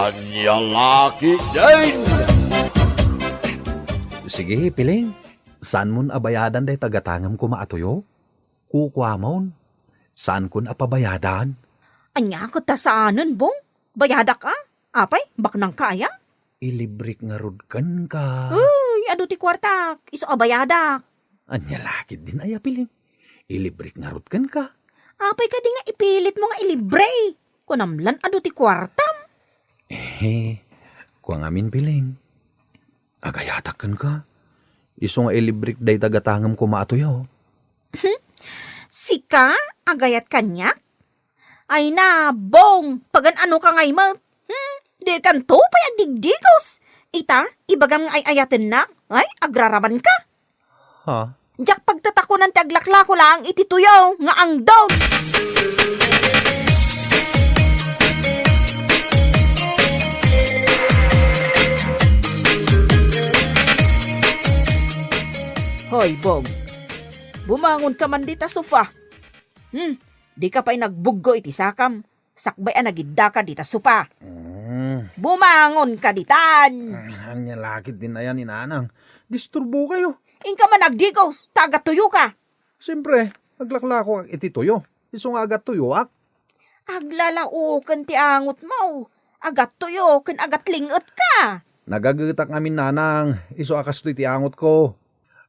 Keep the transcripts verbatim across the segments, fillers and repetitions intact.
Ania la ketdin? Sige, Piling. Saanmon a bayadan dayta gatangem koma a tuyo? Kukuamon. Saankon a pabayadan. Ania ket ta saanen, Bong? Bayadak a? Apay, baknangka aya? Ilibrek ngarud kenka. Uy, adu ti kuartak, isu a bayadak. Ania la ketdin aya, Piling? Ilibrek ngarud kenka. Apay kadi nga ipilitmo nga ilibre? Kunam lan adu ti kuartam. Eh, kua ngamin, Piling. Agayatak kenka. Isu nga ilibrek dayta gatangem koma a tuyo. Sika, agayat kaniak? Ay na, Bong, pagan-anoka ngay met? Hmm, dikanto pay agdigdigos. Ita, ibagam nga ay-ayatennak. Ay, agrarabanka. Ha? Diak pagtatakonan ti aglaklako laeng iti tuyo nga angdom. Hoy, Bong. Bumangonka man dita sofa. Hmm, dika pay nagbuggo iti sakam. Sakbay a nagiddaka dita sofa. Mm. Bumangonka ditan. Ah, ania la ketdin aya ni Nanang? Disturbokayo. Inka man agdigos, ta agattuyoka. Siempre, aglaklako iti tuyo. Isu nga agattuyoak. Aglalaoken ti angotmo. Agattuyo ken agatling-etka. Nagagetak ngamin, Nanang, isu a kastoy ti angotko.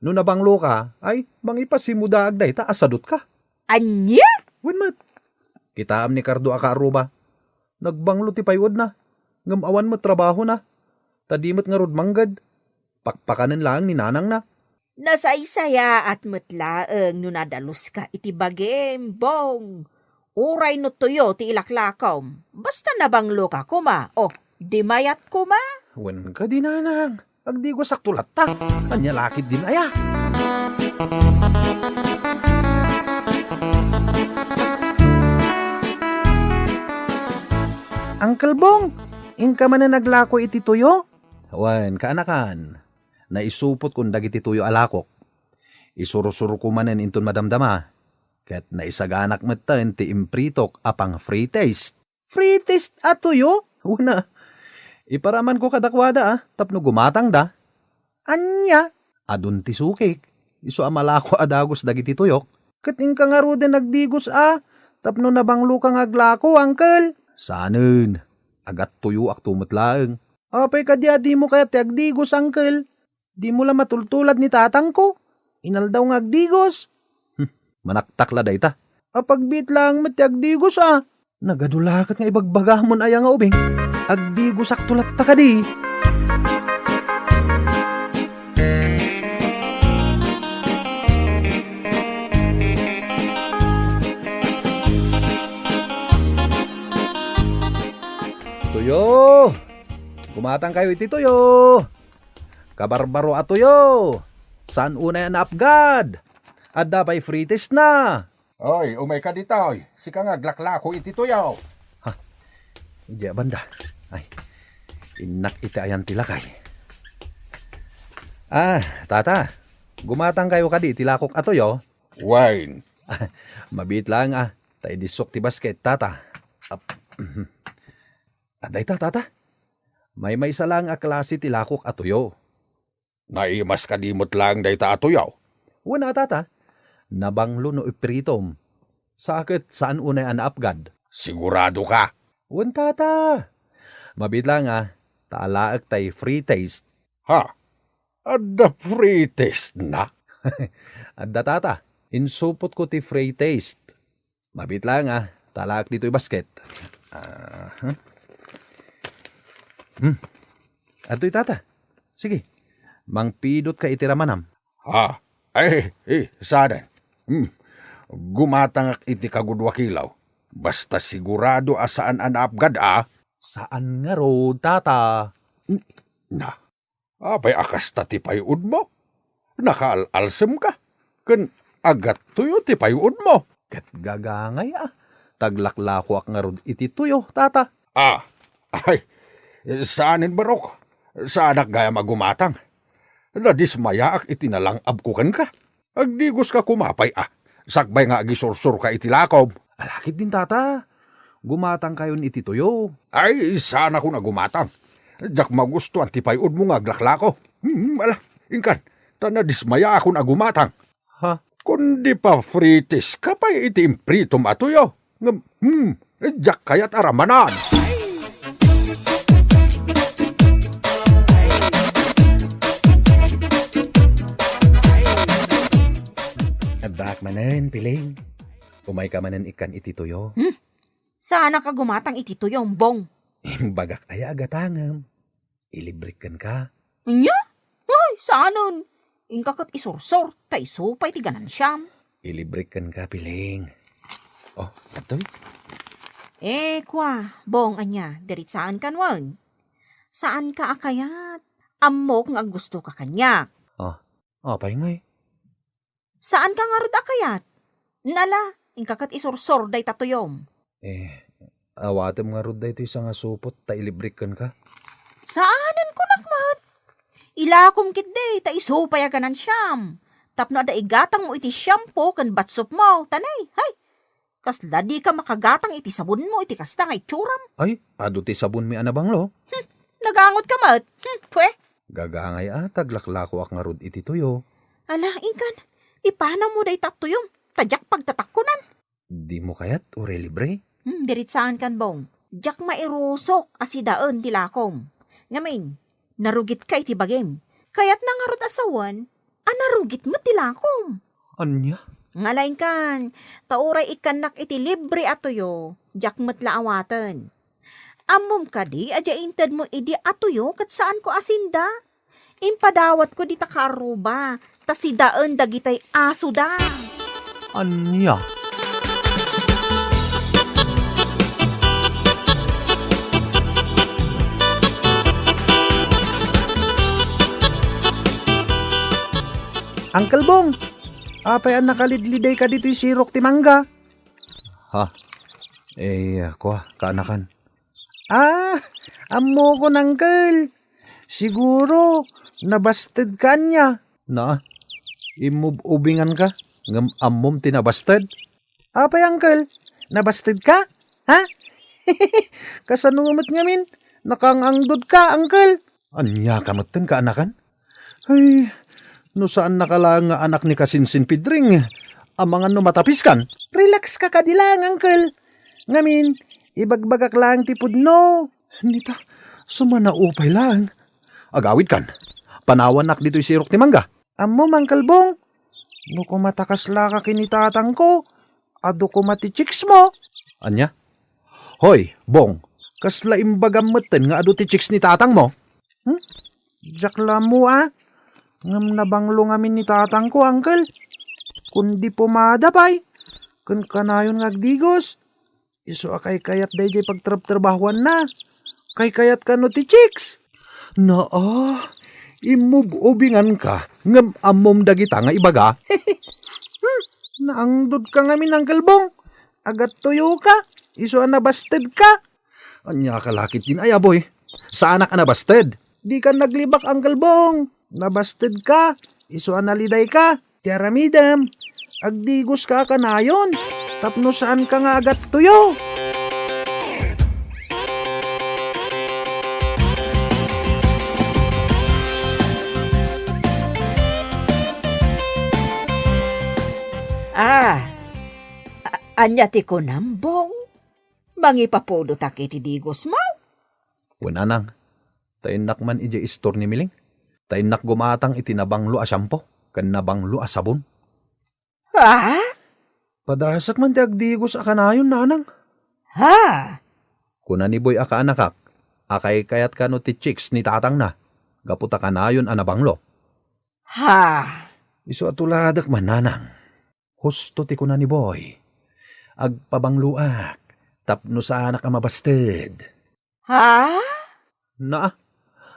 No nabangloka, ay, mangipasimudaag dayta a sadutka. Ania? Wen met. Kitaem ni Cardo a kaarruba. Nagbanglo ti payuedna, ngem awan met trabahona. Ta di met ngarud mangged. Pakpakanen laeng ni nanangna. Nasaysayaat met laeng no nadaluska iti bagim, Bong. Uray no tuyo ti ilaklakom, basta nabangloka koma, o, di mayat koma. Wen kadi, Nanang, agdigosakto latta. Ania la ketdin aya? Uncle Bong, inka manen aglako iti tuyo? Wen, kaanakan. Naisupotkon dagiti tuyo a lakok. Isursurko manen inton madamdama. Ket naisaganak metten ti impritok a pang-free taste. Free taste a tuyo? Una, iparamanko kadakuada a, tapno gumatangda. Ania? Adun ti sukik. Isu a malako a dagus dagiti tuyok. Ket inka ngaruden agdigos a, tapno nabangloka nga aglako, uncle. Sanen, agattuyoakto met laeng. Apay kadi a dimo kayat ti agdigos, uncle? Dimo la matultulad ni tatangko. Inaldaw nga agdigos. Hmm, manaktak la dayta. Apagbiit laeng met ti agdigos a. Nagadu la ket nga ibagbagamon aya nga ubing. Agdigosakto latta kadi. Tuyo! Gumatangkayo iti tuyo! Kabarbaro a tuyo! Saan unay a naapgad? Adda pay free taste na! Oy, umayka ditoy. Sika nga aglaklako iti tuyo. Ha? Idiay banda. Ay, innak iti ayan ti lakay. Ah, tata, gumatangkayo kadi iti lakok a tuyo? Wen. Mabiit laeng a, ta idissok ti basket, tata. Ap-, mhm. Adda ita, tata. Maymaysa laeng a klase ti lakok a tuyo. Naimas kadi met laeng dayta a tuyo? Wen a, tata. Nabanglo no ipritom. Sa ket saan unay a naapgad. Sigurado ka? Wen, tata. Mabiit laeng a, ta alaek tay free taste. Ha? Adda free taste na? Adda, tata. Insupotko ti free taste. Mabiit laeng a, ta alaek ditoy basket. Aha. Hmm. Adtoy, tata. Sige. Mangpidotka iti ramanam. Ah, ay, eh, saanen. Hmm. Gumatangak iti kagudua kilo. Basta sigurado a saan a naapgad a. Saan ngarud, tata? N-, na. Apay a kasta ti payuodmo? Nakaal-alsemka, ken agattoyo ti payuodmo. Ket gagangay a, ta aglaklakoak ngarud iti tuyo, tata. Ah, ay, saanen, barok. Saanak gayam a gumatang. Nadismayaak iti nalang-abko kenka. Agdigoska koma pay a, sakbay nga agisursurka iti lakom. Ala ketdin, tata. Gumatangkayon iti tuyo. Ay, saanakon a gumatang. Diak magustuan ti pay-odmo nga aglaklako. Hmm, ala, inkan, ta nadismayaakon a gumatang. Ha? Kundi pafritis ka pay iti impritom a tuyo. Ngem, hmm, diak kayat a ramanan. Addaak manen, Piling. Umayka manen ikkan iti tuyo. Hmm? Saanak a gumatang iti tuyo, Bong. Imbagak aya a gatangem. Ilibrek kenka. Ania? Ay, saanen. Inka ket isursor, ta isu pay ti ganansiam. Ilibrek kenka, Piling. Oh, adtoy. Eh, kua, Bong, ania, diritsaen kan wen? Saanka a kayat. Ammok nga aggustoka kaniak. Ah, apay ngay? Saanka ngarud a kayat? Nala, inka ket isursor dayta tuyom. Eh, awatem ngarud daytoy sangasupot ta ilibrek kenka? Saanen kunak met. Ilakom ketdi ta isu pay a ganansiam. Tapno adda igatangmo iti shampoo ken batsupmo, ta nay, hay! Kasla dika makagatang iti sabonmo iti kasta nga itsuram. Ay, adu ti sabonmi a nabanglo. Hmm, nagangotka met. Hmm, pwe. Gagangay a ta aglaklakoak ngarud iti tuyo. Ala, inkan, ipanawmo dayta tuyom, ta diak pagtatakkonan. Dimo kayat, uray libre? Hmm, diritsaen kan Bong. Diak mairusok a sidaen ti lakom. Ngamin, narugitka iti bagim. Kayatna ngarud a sawen a narugit met ti lakom. Ania? Ngala inkan, ta uray ikkannak iti libre a tuyo, diak met la awaten. Ammom kadi a diay intedmo idi a tuyo ket saanko a sinda? Impadawatko dita kaarruba, ta sidaen dagitay asoda. Ania? Uncle Bong, apay a nakalidlidayka ditoy sirok ti mangga? Ha? Eh, kua, kaanakan. Ah, ammokon, Uncle. Siguro, nabastedka ania? Na, imub-ubinganka, ngem ammom ti nabasted? Apay, Uncle? Nabastedka? Ha? Kasano met ngamin? Nakaang-angdodka, Uncle? Ania ka metten, kaanakan? Ay, no saannaka laeng nga anak ni Kasinsin Pidring, amangan no matapiskan? Relax ka kadi laeng, Uncle. Ngamin, ibagbagak laeng ti pudno. Nita, sumanaupay laeng. Agawidkan. Panawannak ditoy sirok ti mangga. Ammom, Uncle Bong, no koma ta kaslaka ken ni tatangko, adu koma ti chicks mo. Ania? Hoy, Bong, kasla imbagam metten nga adu ti chicks ni tatangmo? Hmm? Diak la ammo a. Ngem nabanglo ngamin ni tatangko, Uncle. Kundi pomada pay. Ken kanayon nga agdigos. Isu a kaykayat daydiay pagtrabtrabahuanna. Kaykayat kano ti chicks? Naa, immub-ubinganka, ngem ammom dagita nga ibaga? Hmm, naangdodka ngamin, Uncle Bong. Agattuyoka, isu a nabastedka. Ania ka la ketdin, ay, aboy? Saanak a nabasted. Dika naglibak, Uncle Bong. Nabastedka, isu a nalidayka. Ti aramidem, agdigoska a kanayon, tapno saanka nga agattuyo. Ah, a-, ania ti kunam, Bong? Mangipapudotak iti digosmo? Wen, Anang, ta innak man idiay istor ni Miling. Ta innak gumatang iti nabanglo a shampoo ken nabanglo a sabon. Ha? Padasek man ti agdigos a kanayon, Nanang. Ha? Kuna ni Boy a kaanakak, a kaykayat kano ti chicks ni tatangna, gapu ta kanayon a nabanglo. Ha? Isu a tuladek man, Nanang. Husto ti kuna ni Boy. Agpabangloak, tapno saanak a mabasted. Ha? Naa,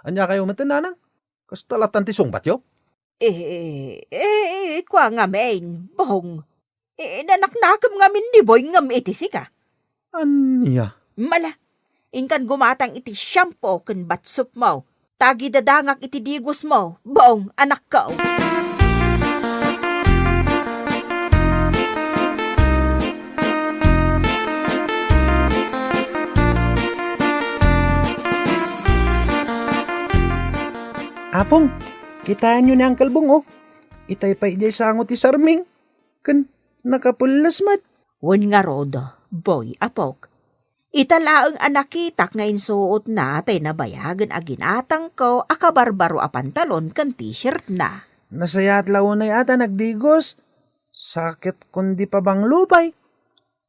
ania kayo met, Nanang? Kasta latan ti sungbatyo? Eh, eh, eh, kua ngamin, Bong. Eh, nanaknakem ngamin ni Boy ngem iti sika. Ania? Mala, inkan gumatang iti shampoo ken batsupmo. Tagidadangak iti digosmo, Bong, anakko. Pong, kitaenyo ni Uncle Bong, oh. Itay pay idiay sango ti sarming. Ken nakapelles met. Wen ngarud, Boy, apok. Ita laeng a nakitak nga insuotna tay nabayagen a ginatangko a kabarbaro a pantalon ken t-shirtna. Nasayaat la unay a ta nagdigos. Sakit kundi pabanglo pay.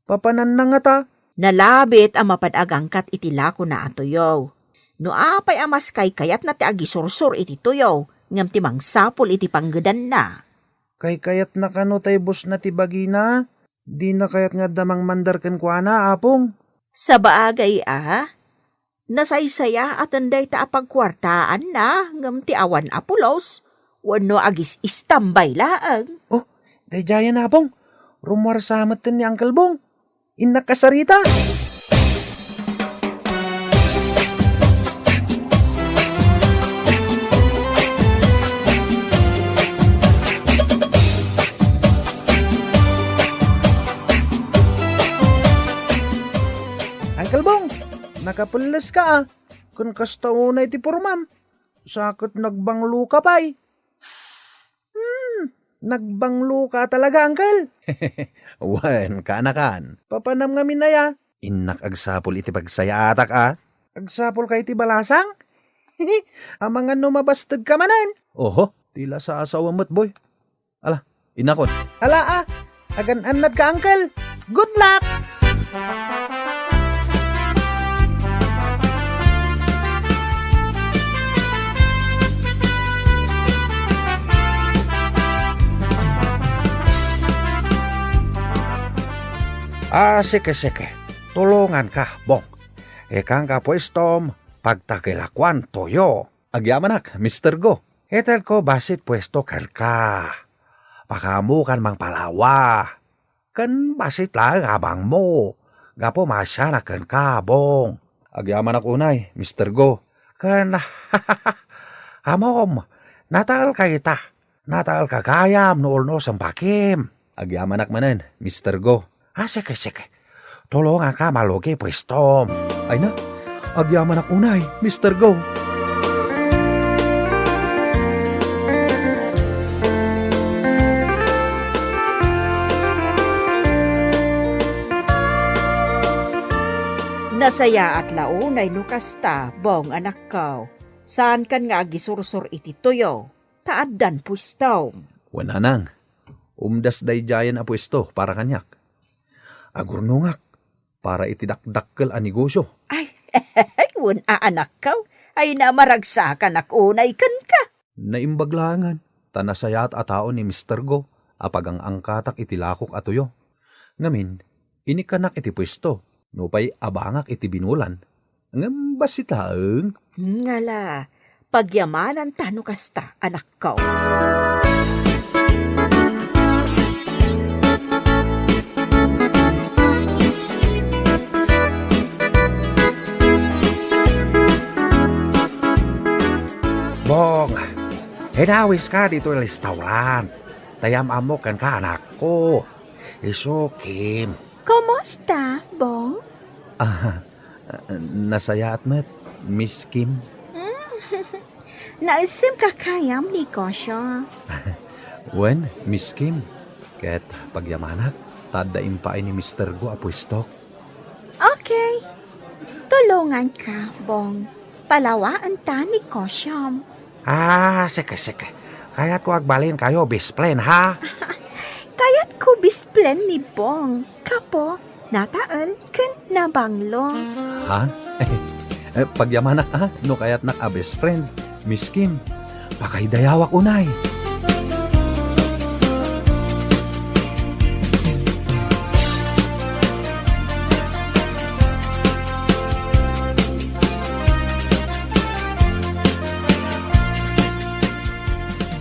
Papananna ngata. Nalabit a mapad agangkat iti lakona a tuyo. No apay a maskaykayatna ti agisursor iti tuyo, ngem ti mangsapul iti panggedanna. Kaykayatna kano tay busna ti bagina? Dina kayat nga adda mangmandar kenkuana, Apong? Sabagay a, nasaysayaat dayta a pagkuartaanna ngem ti awan a pulos wenno agis-istambay laeng. Oh, daydiayen, Apong. Rummuarsa metten ni Uncle Bong. Innak kasarita. Uncle Bong, nakapelles ka, ah. Kun kasta unay ti purmam, sakit nagbanglo ka pay. Hmm, nagbanglo ka talaga, Uncle. Wen, kaanakan. Papanam ngamin aya. Innak agsapul iti pagsayaatak, a. Agsapul ka iti balasang? Amangan no mabasted ka manen. Oho, ti la sasawa met, boy. Ala, inakon. Ala, a. Agan-annad ka, Uncle. Good luck! Ah, sige, sige. Tulonganka, Bong. Ikanka puestom, pagtakilakuan toyo. Agyamanak, Mister Go. Itedko bassit puesto kenka. Pakaammokan mangpalawa. Ken bassit laeng abangmo. Gapu maasianak kenka, Bong. Agyamanak unay, Mister Go. Ken, ammom, nataelka ita. Nataelka gayam no ulnos a bakim. Agyamanak manen, Mister Go. Ah, sige, sige. Tulonganka malugi puestom. Ay na, agyamanak unay, Mister Go. Nasayaat la unay no kasta, Bong, anakko. Saankan nga agisursor iti tuyo, ta addan puestom. Wen, nanang, umdas daydiayen a puesto para kaniak. Agurnongak para iti dakdakkel a negosio. Ay, wen a, anakko, ay na maragsakanak unay kenka. Naimbag laengen, ta nasayaat a tao ni Mister Go a pagang-angkatak iti lakok a tuyo. Ngamin, inikkanak iti puesto, nupay abangak iti binulan. Ngem bassit laeng. Ngala, pagyamananta no kasta, anakko. Bong, inawiska ditoy restaurant. Ta yam-ammok kenka, anakko. Isu, Kim. Kumusta, Bong? Ah, nasayaat met, Miss Kim. Mm. Naissemka kayam negosio? Wen, Miss Kim. Ket pagyamanak, ta adda impaay ni Mister Go a puestok. Okay. Tulonganka, Bong. Palawaenta negosyom. Ah, sige, sige. Kayatko agbalinkayo best friend, ha? Kayatko best friend ni Bong. Kapo, natael, ken nabanglo. Ha? Eh, pagyamanak, ha? No kayatnak a best friend, Miss Kim. Pakaidayawak unay.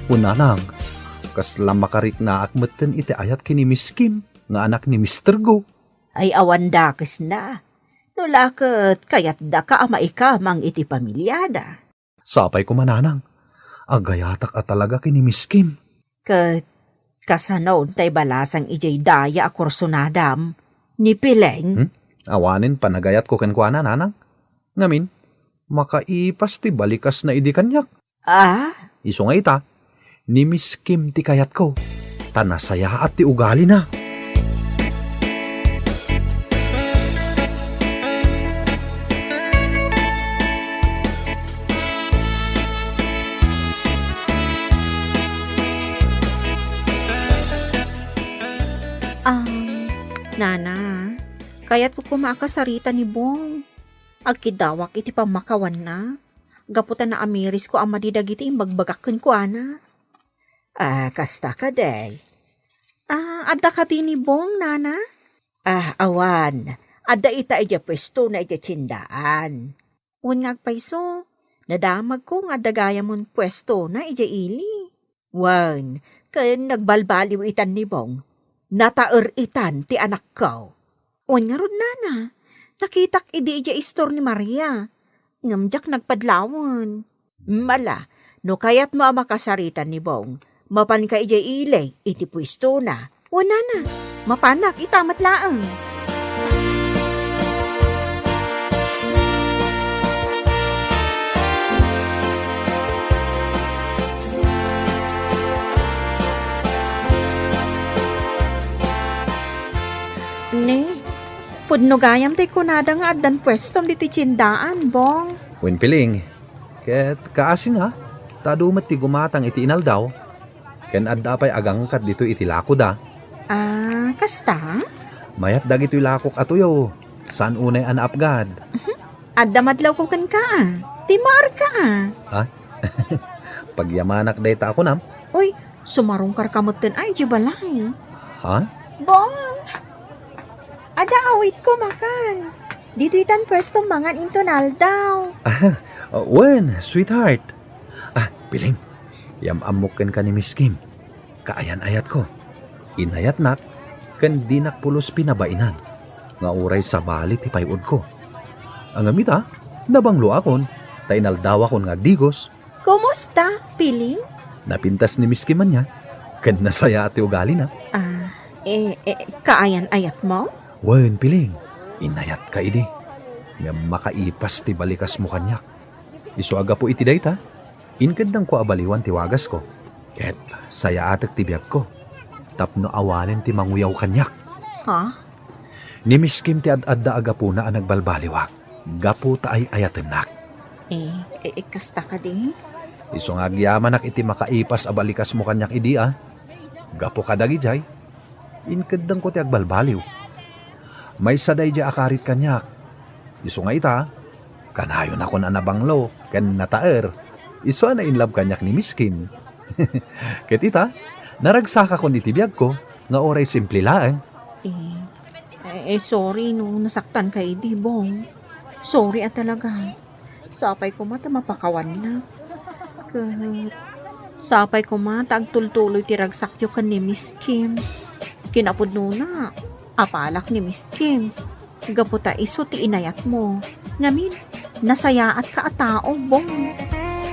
Kunanang, kasla makariknaak metten iti ayat ken ni Miss Kim nga anak ni Mister Go. Ay, awan dakesna. No la ket kayatdaka a maikamang iti pamiliada. Sapay koma, nanang. Agayatak a talaga ken ni Miss Kim. Ket kasano tay balasang idiay daya a kursunadam? Ni Pileng? Hmm? Awanen panagayatko kenkuana, nanang. Ngamin, makaipas ti balikasna idi kaniak. Ah, Isu nga ita, ni Miss Kim ti kayatko, ta nasayaat ti ugalina. Um, Nana, kayatko koma a kasarita ni Bong. Agkidawak iti pammakawanna, gapu ta naamirisko a madi dagiti imbagbagak kenkuana. Ah, kasta kadi? Ah, adda kadi ni Bong, Nana? Ah, awan. Adda ita idiay puestona idiay tiendaan. Wen nga agpayso, nadamagko nga adda gayamon puestona idiay ili. Wen, ken nagbalbaliw itan ni Bong. Nataer itan ti anakko. Wen ngarud, Nana, nakitak idi idiay istor ni Maria. Ngem diak nagpadlawen. Mala, no kayatmo a makasaritan ni Bong, mapanka idiay ili iti puestona. Wen, Nana, mapanak ita met laeng. Ne, pudno gayam ti kunada nga addan puestom ditoy tiendaan, Bong. Wen, Piling, ket kaasina, ta adu met ti gumatang iti inaldaw, ken adda pay agangkat ditoy iti lakoda. Ah, kasta? Mayat dagitoy lakok a tuyo, saan unay a naapgad. Adda madlawko kenka, a. Timaarka, a. Ha? Pagyamanak dayta a kunam? Uy, sumarungkarka metten a idiay balay. Ha? Bong! Adda awitko, makan. Ditoy tan puesto mangan inton aldaw. Ah, wen, sweetheart. Ah, Piling, yam-ammok kenka ni Miss Kim. Kaayan-ayatko. Inayatnak, ken dinak pulos pinabainan nga uray sabali ti pay-odko. Ngem ita, nabangloakon, ta inaldawakon nga agdigos. Kumusta, Piling? Napintas ni Miss Kim ania, ken nasayaat ti ugalina. Ah, eh, eh, kaayan-ayatmo? Wen, Piling, inayatka idi. Ngem makaipas ti balikasmo kaniak. Isu a gapu iti dayta, inkeddengko a baliwan ti wagasko, ket sayaatek ti biagko tapno awanen ti manguyaw kaniak. Ha? Ni Miss Kim ti ad-adda a gapuna a nagbalbaliwak, gapu ta ay-ayatennak. Eh, eh, eh, kasta kadi? Isu nga agyamanak iti makaipas a balikasmo kaniak idi, a. Gapu kadagidiay, inkeddengko ti agbalbaliw. Maysa daydiay a karit kaniak. Isu nga ita, kanayonakon a nabanglo ken nataer. Isu a na-in love kaniak ni Miss Kim. Ket ita, naragsakakon iti biagko nga uray simple laeng. Eh, eh, sorry no nasaktanka idi, Bong. Sorry a talaga. Sapay koma ta mapakawanna. Ket sapay koma ta agtultuloy ti ragsakyo ken ni Miss Kim. Kinapudnona, apalak ni Miss Kim. Gapu ta isu ti inayatmo. Ngamin, nasayaatka a tao, Bong.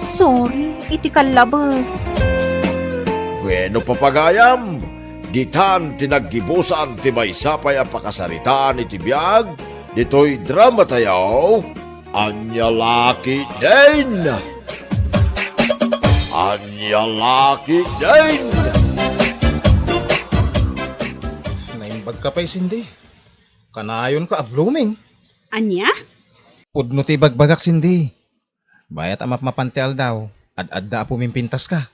Sorry iti kallabes. Bueno, papagayam, ditan ti naggibusan ti maysa pay a pakasaritaan iti biag ditoy dramatayo. Ania la ketdin? Ania la ketdin? Naimbagka pay, Cindy. Kanayonka a blooming. Ania? Pudno ti ibagbagak, Cindy. Bayat a mapmapan ti aldaw, ad-adda a pumimpintaska.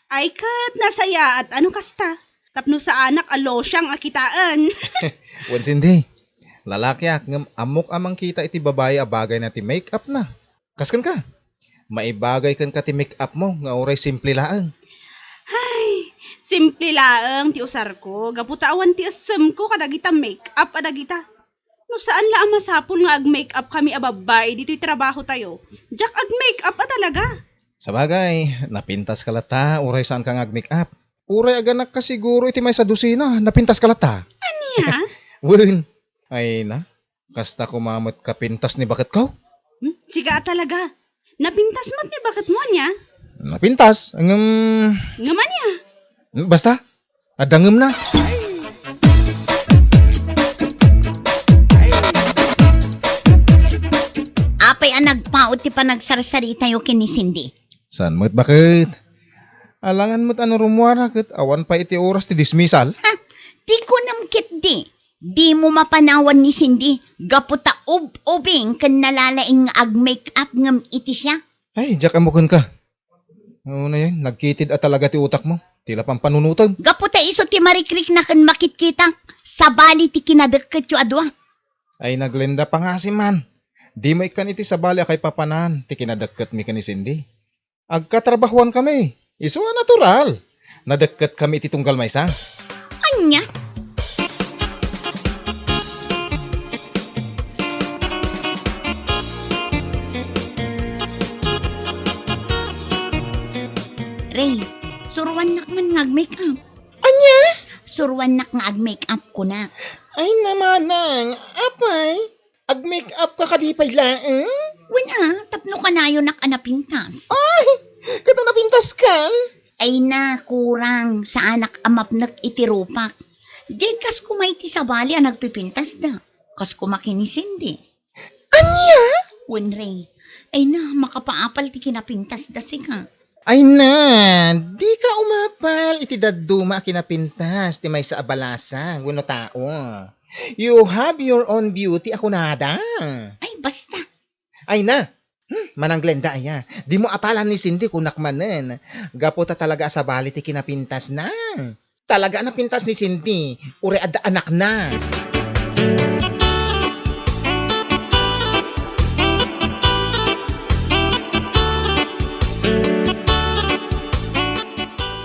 Ay ket nasayaat a no kasta, tapno saanak a losyang a kitaen. Wen, Cindy, lalakiak ngem ammok a mangkita iti babai a bagayna ti make-up na. Kas kenka, maibagay kenka ti make-up mo nga uray simple laeng. Ay, simple laeng ti usarko, gapu ta awan ti essemko kadagita make-up a dagita. No saan la a masapul nga ag-make-up kami a babbai ditoy trabahotayo, diak ag-make-up a talaga. Sabagay, napintaska latta, uray saanka nga ag-make-up. Uray aganakka siguro iti maysa dosina, napintaska latta. Ania? Wen, ay na, kasta koma met kapintas ni baketko. Hmm? Sika a talaga. Napintas met ni baketmo, ania? Napintas, ngem Ngem ania? Basta, adda ngemna. Apay a nagpaut ti panagsarsaritayo ken ni Cindy? Saan met, baket? Alangan met a no rummuara ket awan pay iti oras ti dismissal. Ha? Ti kunam ketdi, dimo mapanawan ni Cindy gapu ta ub-ubing ken nalalaing nga ag-make-up ngem iti siak. Ay, diak ammo kenka. Unayen, nagkitid a talaga ti utakmo. Ti la pampanunotem. Gapu ta isu ti marikrikna ken makitkitak, sabali ti kinadekket yo a dua. Ay, na Glenda, pangaasim man. Dimo ikkan iti sabali a kaipapanan ti kinadekket mi ken ni Cindy. Agkatrabahuan kami. Isu a natural. Nadekket kami iti tunggal maysa. Ania? Ray, suruannak man nga ag-make-up. Ania? Suruannak nga ag-make-up, kunak. Ay, na manang, apay, ag-make-up ka kadi pay laeng? Wen a, tapno kanayonak a napintas. Ay, ket a napintas kan? Ay na, kurang, saanak a mapnek iti rupak. Diay kas koma iti sabali a nagpipintasda. Kas koma ken ni Cindy. Ania? Wen, Ray. Ay na, makapaapal ti kinapintasda sika. Ay na, dika umapal iti dadduma a kinapintas ti maysa a balasang wenno tao. You have your own beauty a kunada. Ay, basta. Ay na, hmm, manang Glenda aya. Dimo apalan ni Cindy kunak manen. Gapu ta talaga a sabali ti kinapintasna. Talaga a napintas ni Cindy, uray adda anakna.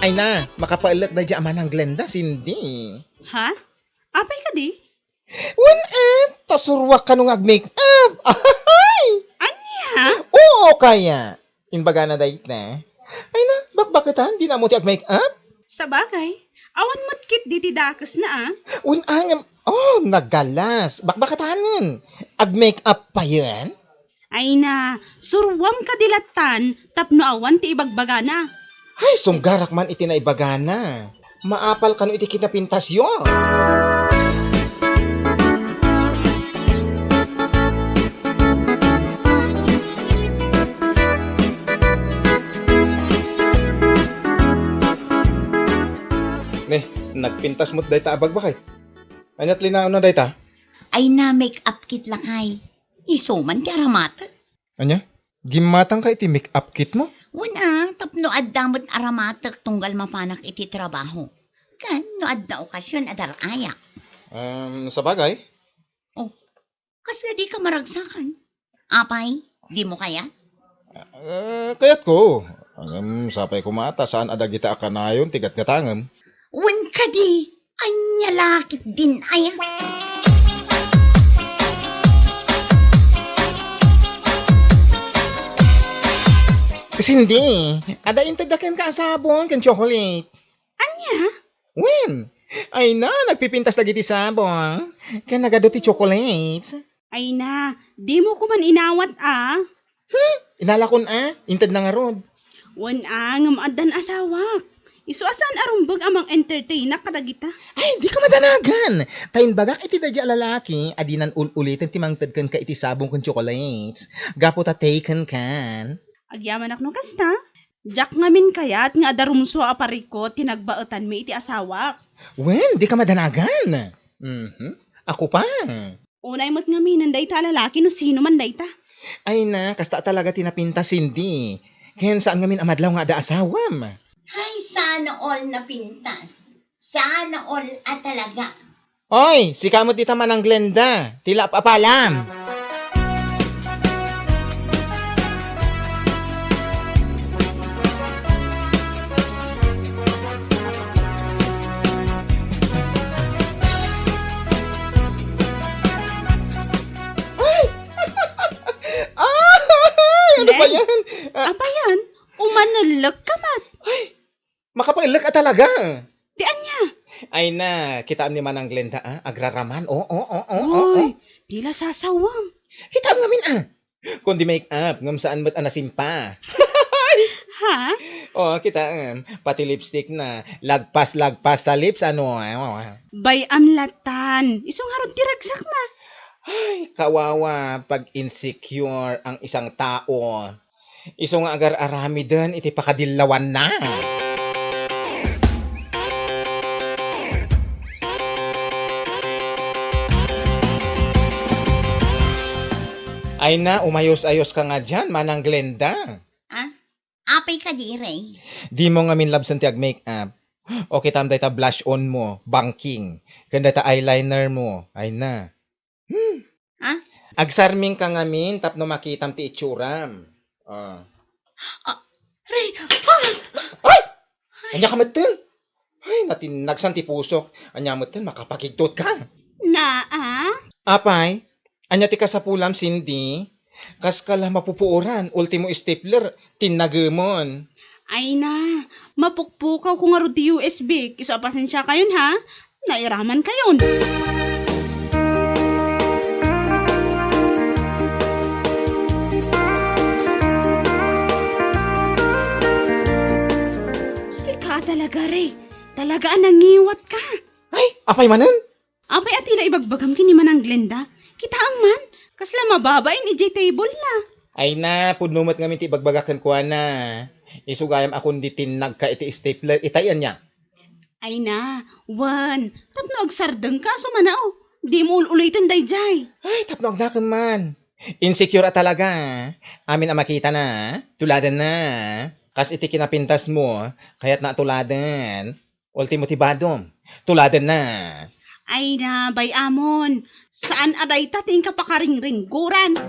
Ay na, makapaellek daydiay a manang Glenda, Cindy. Ha? Apay kadi? Wen, eh, ta suruak kano nga ag-make-up. Ahay! Ania? Oo, kaya. Imbagana dayta. Ay na, bakbaketan, dina ammo ti ag-make-up? Sabagay, awan met ketdi ti dakesna, a. Wen, a ngem, oh, nagalas. Bakbaketanen. Ag-make-up payen? Ay na, suruam kadi lattan tapno awan ti ibagbagana. Ay, sunggarak man iti naibagana. Maapal kano iti kinapintasyo? Ne, nagpintas met dayta a bagbakay. Ania't linaona dayta? Ay na, make-up kit lakay. Isu man ti aramatek. Ania? Gimmatangka iti make-up kit mo? Wen a, tapno adda met aramatek tunggal mapanak iti trabaho. Ken no adda okasion a dar-ayak. Em, sabagay. Oh, kasla dika maragsakan? Apay, dimo kayat? Eh, kayatko. Ngem, sapay koma ta saan a dagita a kanayon ti gatgatangem. Wen kadi, ania la ketdin aya? Cindy, adda intedda kenka a sabong ken chocolate. Ania? Wen, ay na, nagpipintas dagiti sabong ken nagadu ti chocolates. Ay na, dimo koman inawat a. Hmm, inalakon a, intedna ngarud. Wen a, ngem addan asawak. Isu a saan a rumbeng a mang-entertainak kadagita. Ay, dika madanagan! Ta imbagak iti daydiay a lalaki a dinan ul-uliten ti mangted kenka iti sabong ken chocolates. Gapu ta taken kan. Agyamanak no kasta. Diak ngamin kayat nga adda rumsua a parikut ti nagbaetanmi iti asawak. Wen, dika madanagan! Mhm. Ako pa. Unay met ngaminen dayta a lalaki no sino man dayta. Ay na, kasta talaga ti napintas, Cindy. Ken saan ngamin a madlaw nga adda asawam? Ay, sana all napintas. Sana all a talaga. Oy, sika met dita, Manang Glenda. Ti la ap-apalam. Ay! Ay! Ano ba Len? Yan? Ah. Apa yan? Umanellek ka met. Ay! Makapaellek a talaga. Ti ania? Ay na, kitaem ni Manang Glenda, ah, agraraman. Oh, oh, oh, oh, oh, oh. Uy, ti la sasawam. Kitaem ngamin, ah. Kundi make-up, ngem saan met a nasimpa. Ha? Oh, kitaem, pati lipstick na. Lagpas-lagpas sa lips, ano, ah. Bay-am latan. Isu ngarud ti ragsakna. Ay, kawawa, pag insecure ang isang tao. Isu nga agar-aramiden iti pakadillawanna. Ay na, umayos-ayos ka nga diyan, Manang Glenda. Ah? Apay kadi, Ray? Dimo ngamin labsen ti ag-make-up. O kitam dayta blush on mo, bangking. Ken dayta eyeliner mo. Ay na. Hmm. Ha? Agsarming ka ngamin tapno makitam ti itsuram. Ah. Ah, Ray! Ah! Ay! Ania ka metten? Ay, natinnagsan ti pusok. Ania metten, makapakigtot ka. Naa? Apay, ania ti kasapulam, Cindy? Kas ka la mapupuoran, ultimo stapler, tinnagemon. Ay na, mapukpukaw ko ngarud ti U S B. Isu a pasensia kayon, ha? Nairaman kayon. Sika talaga, Ray. Talaga a nangiwat ka. Ay, apay manen? Apay a ti la ibagbagam ken ni Manang Glenda? Kitaem man, kasla mababain idiay table na. Ay na, pudno met ngamin ti ibagbagak kenkuana. Isu gayam a kundi tinnagka iti stapler, itay ania? Ay na, wen, tapno agsardengka, isu man a, o, dimo ul-uliten daydiay. Ay, tapno agnakem man. Insecure a talaga. Amin a makitana, tuladenna. Kas iti kinapintas mo, kayatna a tuladen. Ultimo ti badom, tuladenna. Ay na, bay-amon, saan a dayta ti inka pakaringringguran.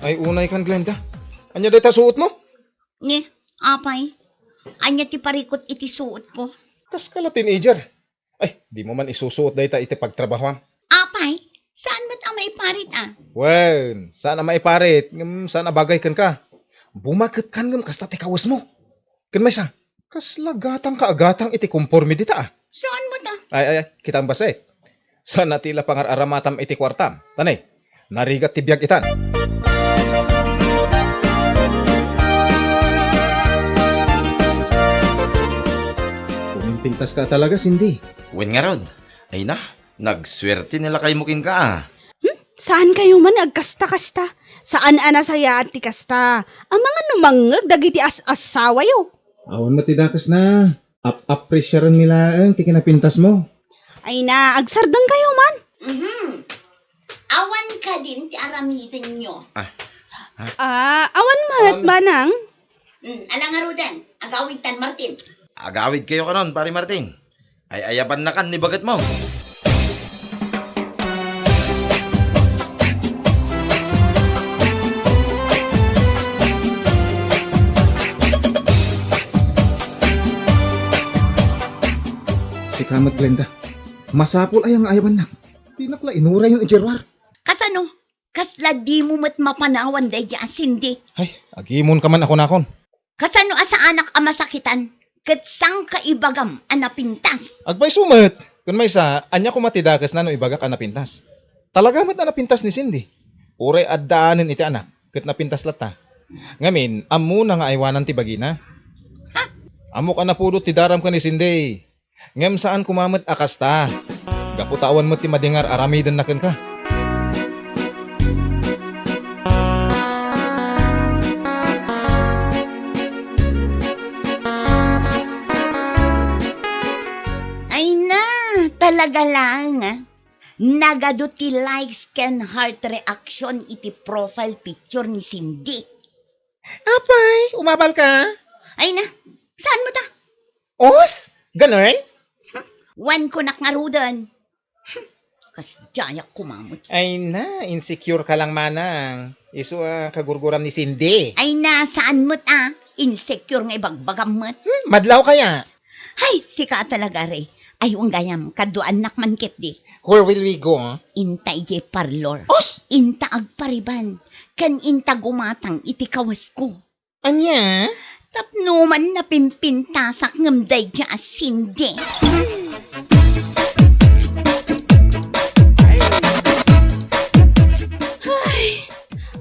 Ay, unay kan, Glenda. Ania dayta suot mo? Ni, apay, ania ti parikut iti suot ko? Kas ka la teenager. Ay, dimo man isusuot dayta iti pagtrabahoam. Apay, saan met a maiparit, a? Wen, saan a maiparit, ngem saan a bagay kenka. Bumaketkan ngem kasta ti kawesmo. Ken maysa, kasla gatangka a gatang iti konporme dita, a? Saan met, a? Ay, ay, ay, kitaem bassit. Saan a ti la pangar-aramatam iti kuartam. Tani, narigat ti biag itan. Umimpintaska talaga, Cindy. Wen ngarud. Ay na, nagsuerte ni lakaymo kenka, a. Hmm? Saan kayo man agkasta-kasta? Saan a nasayaat ti kasta? Amangan no mangngeg dagiti as-assawayo. Awan met ti dakesna. Ap-, appreciarenmi laeng ti kinapintasmo. Ay na, agsardeng kayo man. Mhm. Awan kadin ti aramidenyo. Ah. Ah, awan met, awan. Manang. Hmm, ala ngaruden, agawidtan, Martin. Agawid kayo kanon, Pare Martin. Ay-ayabannakan ni bagetmo. Sika met, Glenda. Masapul aya nga ayabannak? Dinak la inurayen idiay ruar. Kasano? Kasla dimo met mapanawan daydiay a Cindy? Ay, agimon ka man a kunakon. Kasano a saanak a masakitan ket sangka ibagam a napintas? Agpayso met. Ken maysa, ania koma ti dakesna no ibagak a napintas? Talaga met a napintas ni Cindy. Uray addaanen iti anak, ket napintas latta. Ngamin, ammona nga aywanan ti bagina. Ha? Ammok a napudot ti daram ken ni Cindy. Ngem saan koma met a kasta. Gapu ta awan met ti madingar aramidenna kenka. Ay na, talaga lang, a. Nagadu ti likes ken heart reaction iti profile picture ni Cindy. Apay, umabal ka? Ay na, saan met a? Os, ganun? Hmm, wen kunak ngaruden. Hmm, kasdiayak koma met. Ay na, insecure ka lang manang. Isu a kagurguram ni Cindy. Ay na, saan met a? Insecure nga ibagbagam met. Hmm, madlaw kaya? Hay, sika talaga, Ray. Ay, wen gayam, kaduaannak man ketdi. Where will we go? Inta idiay parlor. Os? Inta agpariban. Ken inta gumatang iti kawasko. Ania? Tapno man napimpintasak ngem daydiay a Cindy. Ay,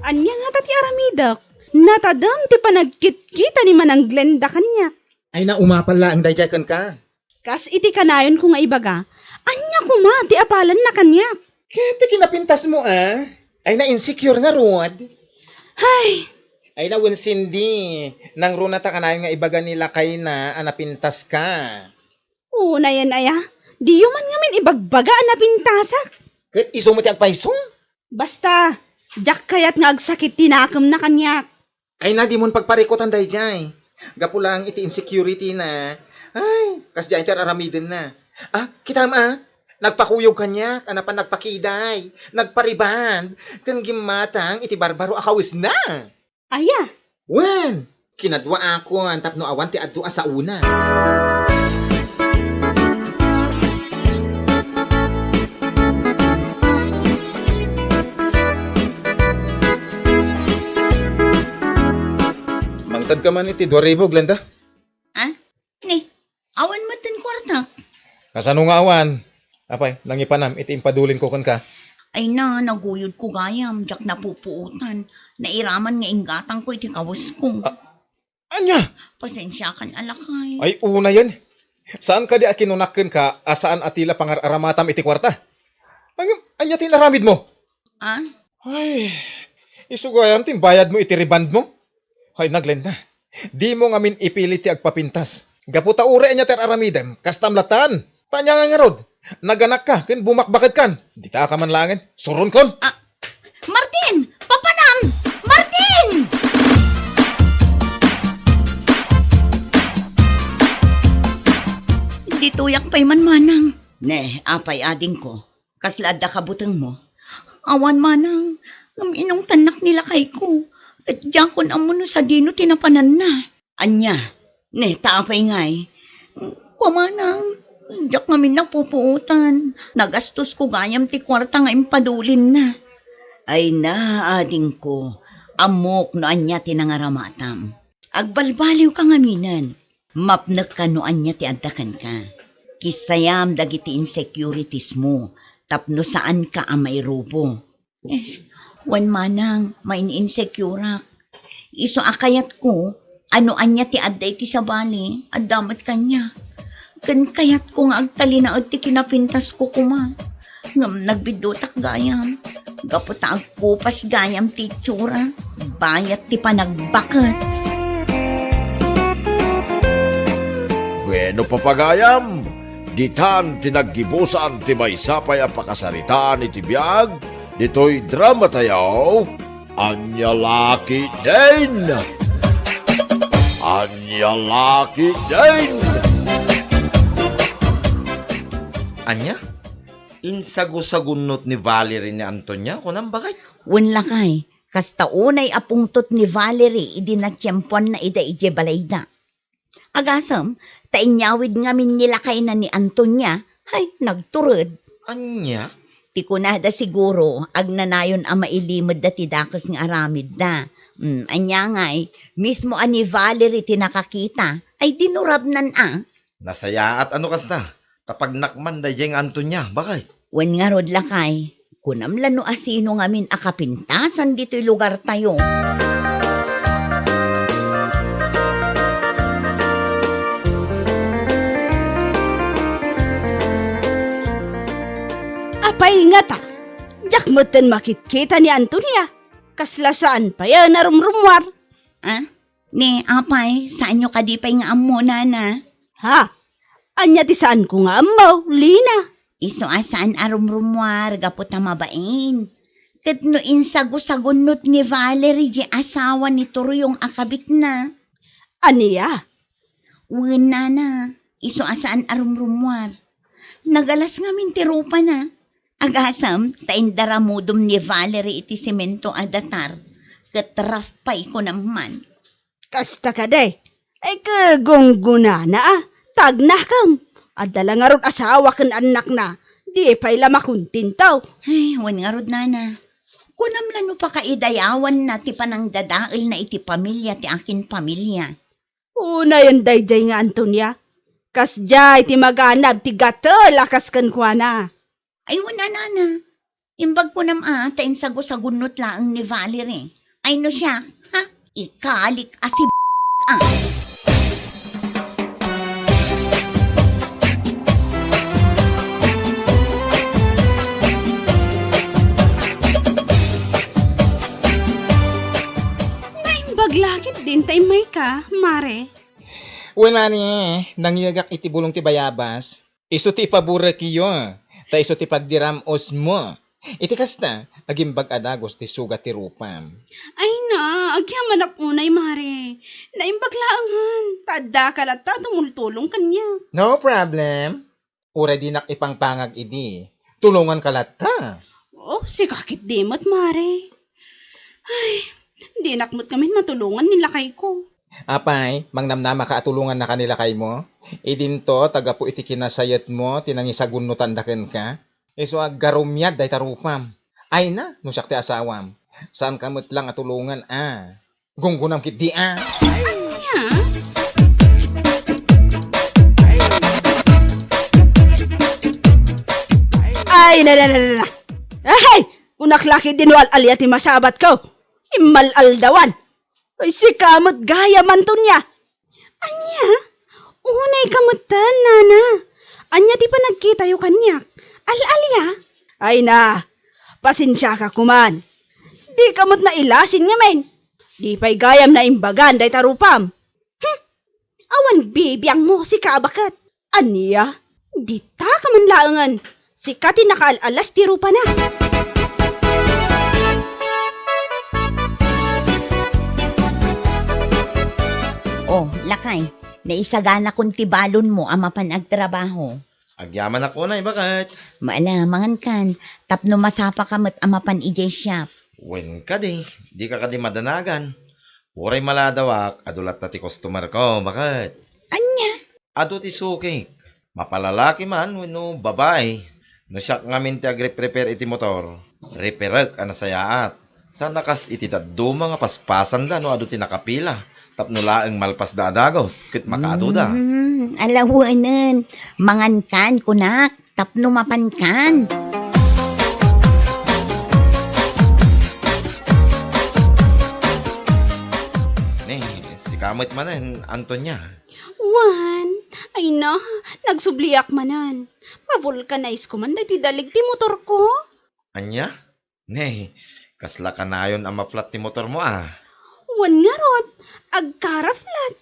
ania ngata ti aramidek? Natadem ti panagkitkita ni Manang Glenda kaniak. Ay, naumapal laeng daydiay kenka. Kas iti kanayonko nga ibaga, ania koma ti apalanna kaniak? Ket ti kinapintasmo, a? Ay, na-insecure ngarud. Hay! Ay, na, wen Cindy, nangruna ta kanayon nga ibaga ni lakayna a napintaska. Unayen aya, diyo man ngamin ibagbaga a napintasak. Ket isu met ti agpayso? Basta, diak kayat nga agsakit ti nakemna kaniak. Ay na, dimon pagparikutan daydiay. Gapu laeng iti insecurity na. Ay, kasdiay ti ar-aramidenna. Ah, kitam a, nagpakuyog kaniak, a napan nagpakiday, nagpariband, ken gimmatang iti barbaro a kawesna. Aya? Wen, kinaduaakon tapno awan ti adu a saona. Mangted ka man iti dua ribu, Glenda? Ah? Ni, awan met ti kuartak. Kasano nga awan? Apay, nangipanam iti impadulinko kenka? Ay na, naguyodko gayam, diak napupuotan. Nairaman nga inggatangko iti kawesko. Ah, ania? Pasensiakan a lakay. Ay, unayen. Saan kadi a kinunak kenka a saan a ti la pangar-aramatam iti kuarta? Ngem, ania ti inaramidmo? Ah? Ay, isu gayam ti imbayadmo iti rebandmo? Hay, Glenda. Dimo ngamin ipilit ti agpapintas. Gapu ta uray ania ti ar-aramidem, kastam latta. Ta ania nga ngarud, naganakka ken bumakbaketkan. Dita ka man laengen, suronkon. Ah, Martin! Papanam! Martin! Ditoyak pay man, manang. Ne, apay, adingko? Kasla adda kabutengmo? Awan, manang, ngem inungtannak ni lakayko. Ket diakon ammo no sadino ti napananna. Ania? Ne, ta apay ngay? Kua, manang, diak ngamin napupuotan. Nagastosko gayam ti kuarta nga impadulinna. Ay na, adingko, ammok no ania ti nangaramatam. Agbalbaliwka ngaminen. Mapnekka no ania ti adda kenka. Kissayam dagiti insecuritiesmo tapno saanka a mairubo. Eh, wen manang, main-insecureak. Isu a kayatko, a no ania ti adda iti sabali, adda met kaniak. Ken kayatko nga agtalinaed ti kinapintasko koma. Ngem nagbiddutak gayam, gapu ta agkupas gayam ti itsura, bayat ti panagbaket. Bueno, papagayam, ditan ti naggibusan ti maysa pay a pakasaritaan iti biag ditoy drama tayo, Ania la ketdin? Ania la ketdin? Ania? Insagusagunnot ni Valerie ni Antonia, kunam, baket? Wen lakay, kasta unay a pungtot ni Valerie idi natiempoanna ida idiay balayda. Agasem, ta inyawid ngamin ni lakayna ni Antonia, hay, nagtured. Ania? Ti kunada siguro, agnanayon a mailimedda ti dakes nga aramidda. Mm, ania ngay, mismo a ni Valerie ti nakakita, ay dinurabnan a. Nasayaat a no kasta, ta pagnakman daydiay nga Antonia, baket? Wen ngarud lakay, kunam la no asino ngamin a kapintasan ditoy lugartayo. Apay ngata, diak metten makitkita ni Antonia, kasla saan pay a narumrummuar. Ah? Ne, apay, saanyo kadi pay nga ammo, nana? Ha? Ania ti saanko nga ammo, Lina? Isu a saan a rumrummuar gapu ta mabain. Ket no insagusagunnot ni Valerie diay asawa ni Turyong a kabitna. Ania? Wen, nana, isu a saan a rumrummuar. Nagalas ngamin ti rupana. Agasem, ta indaramudom ni Valerie iti semento a datar, ket raf pay kunam man. Kasta kadi? Ay, kagunggunana a, tagnakem. Adda la ngarud asawa ken annakna, di pay la makontento. Ay, wen ngarud, nana. Kunam la no pakaidayawanna ti panangdadaelna iti pamilia ti akin pamilia. Unayen daydiay nga Antonia. Kasdiay ti maganab ti gatel a kas kenkuana. Ay, wen a, nana. Imbag kunam a, ta insagusagunnot laeng ni Valerie. Ay, no siak, ha? Ikalik a si a. Naimbag la ketdin ta immayka, Mare. Wen, Mare, nangyegak iti bulong ti bayabas. Isu ti ipaburekyo, ta isu ti pagdiram-osmo. Iti kasta, agimbag a dagus ti sugat ti rupam. Ay na, agyamanak unay, Mare. Naimbag laengen, ta addaka latta a tumultulong kaniak. No problem. Uray dinak ipangpangag idi, tulonganka latta. Oh, sika ketdi met, Mare. Ay, dinak met ngamin matulongan ni lakayko. Apay, mangnamnamaka a tulongannaka ni lakaymo? Idinto, ta gapu iti kinasayetmo ti nangisagunnotanda kenka. Isu a aggarumiad dayta rupam. Ay na, no siak ti asawam. Saanka met lang a tulongan, a. Gunggunam ketdi, a. Ania? Ay, na, na, na, na, na. Ay, kunak la ketdi no al-alia ti masabatko. Immal-aldawan. Ay, sika met gayam, Antonia. Ania? Unayka metten, nana. Ania ti panagkitayo kaniak? Al-alia? Ay na, pasensiaka koman. Dika met nailasin ngamin. Di pay gayam naimbagan dayta rupam. Hmm. Awan bibiangmo, sika a baket. Ania? Dita ka man laengen. Sika ti nakaal-alas ti rupana. Oh, lakay, naisaganakon ti balonmo a mapan agtrabaho. Agyamanak unay, baket. Maala, mangankan, tapno masapaka met a mapan idiay shop. Wen kadi, dika kadi madanagan. Uray maladawak, adu latta ti customerko, baket. Ania? Adu ti sukik. Mapalalaki man wenno babai. No siak ngamin ti agreprepair iti motor, repairek a nasayaat. Sana kas iti dadduma nga paspasanda no adu ti nakapila tapno laeng malpasda a dagus ket makaaduda. Mm, alawenen. Mangankan, kunak, tapno mapankan. Ni, sika met manen, Antonia. Wen, ay na, nagsubliak manen. Pa-vulcanize ko man daytoy dalig ti motorko. Ania? Ne, kasla kanayon a ma-flat ti motormo, a? Wen ngarud, agkara-flat.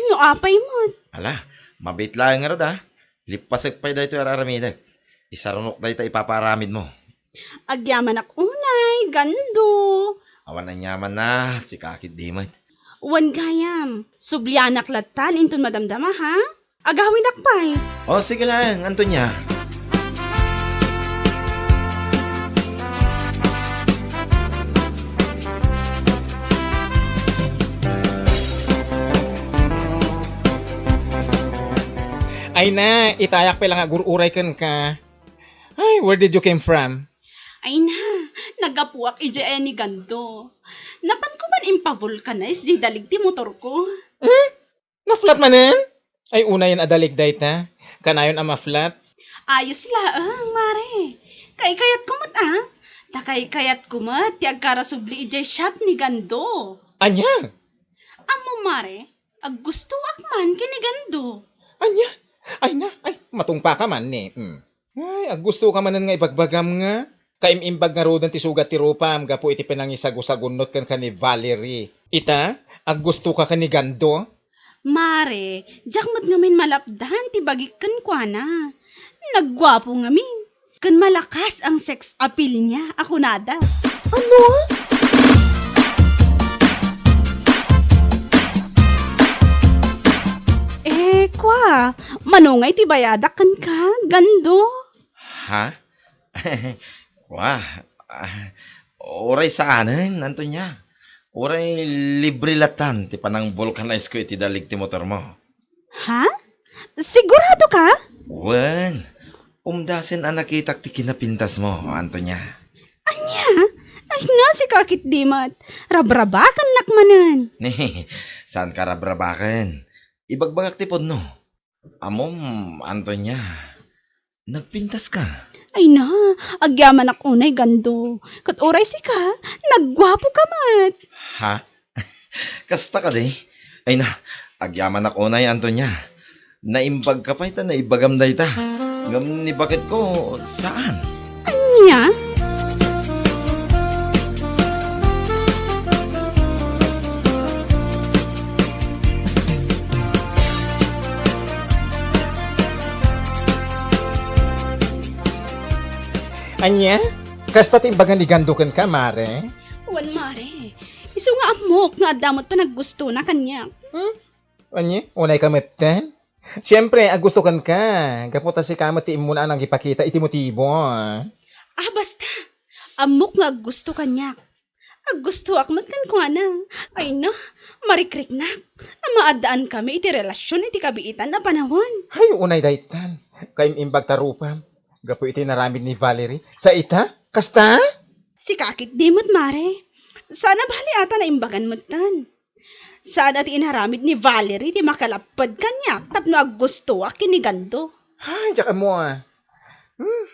No apay met. Ala, mabiit laeng ngarud, a. Lippasek pay daytoy ar-aramidek. Isarunok dayta ipapaaramidmo. Agyamanak unay, Gando. Awan aniamanna, sika ketdi met. Wen gayam, sublianak lattan inton madamdama, ha? Agawidak pay. O, sige laeng, Antonia. Ay na, itayak pay la nga agur-uray kenka. Ay, where did you came from? Ay na, naggapuak idiay ni Gando. Napanko man impa-vulcanize diay dalig ti motorko. Hmm? Na-flat manen? Ay, unayen a dalig dayta. Kanayon a ma-flat. Ayos laeng, Mare. Kaikayatko met, a. Ta kaikayatko met ti agkarasubli idiay shop ni Gando. Ania? Ammom, Mare, aggustoak man ken ni Gando. Ania? Ay na, ay, matungpaka man ni. Hmm. Ay, aggustoka manen nga ibagbagam nga. Kaim-imbag ngaruden ti sugat ti rupam gapu iti pinangisagusagunnot kenka ni Valerie. Ita, aggustoka ken ni Gando? Mare, diak met ngamin malapdan ti bagik kenkuana. Nagguapo ngamin. Ken malakas ang sex appeal niya, a kunada. Ano? Eh, kwa, mano ngay ti bayadak kenka, Gando? Ha? Wa, ah, uray saanen, Antonia. Uray libre latan ti panang-vulcanize ko iti dalig ti motormo. Ha? Sigurado ka? Wen, umdasen a nakitak ti kinapintasmo, Antonia. Ania? Ay, nasika ketdi met. Rabrabakennak manen. Ni, saan ka rabrabaken? Ibagbagak ti pudno. Ammom, Antonia, nagpintaska. Ay na, agyamanak unay, Gando. Ket uray sika, nagguapoka met. Ha? Kasta kadi? Ay na, agyamanak unay, Antonia. Naimbagka pay ta naibagam dayta. Ngem ni baketko, saan? Ania? Ania? Kasta ti imbagan ni Gando kenka, mare? Wen, mare. Isu nga ammok nga adda met panaggustona kaniak. Hmm? Ania? Unayka metten? Siempre, aggusto kenka. Gapu ta sika met ti immuna a nangipakita iti motibo. Ah, basta. Ammok nga aggusto kaniak. Aggustoak met kenkuana. Ay na, marikriknak. Maaddankami iti relasion iti kabiitan a panawen. Ay, unay daytan. Kaim-imbag ta rupam. Gapu iti naramid ni Valerie. Sa ita? Kasta? Sika ketdi met, mare. Saan a bali ata naimbagan metten. Saan a ti inaramid ni Valerie ti makalapped kaniak tapno aggustoak ken ni Gando. Ay, diak ammo, ah. Hmm.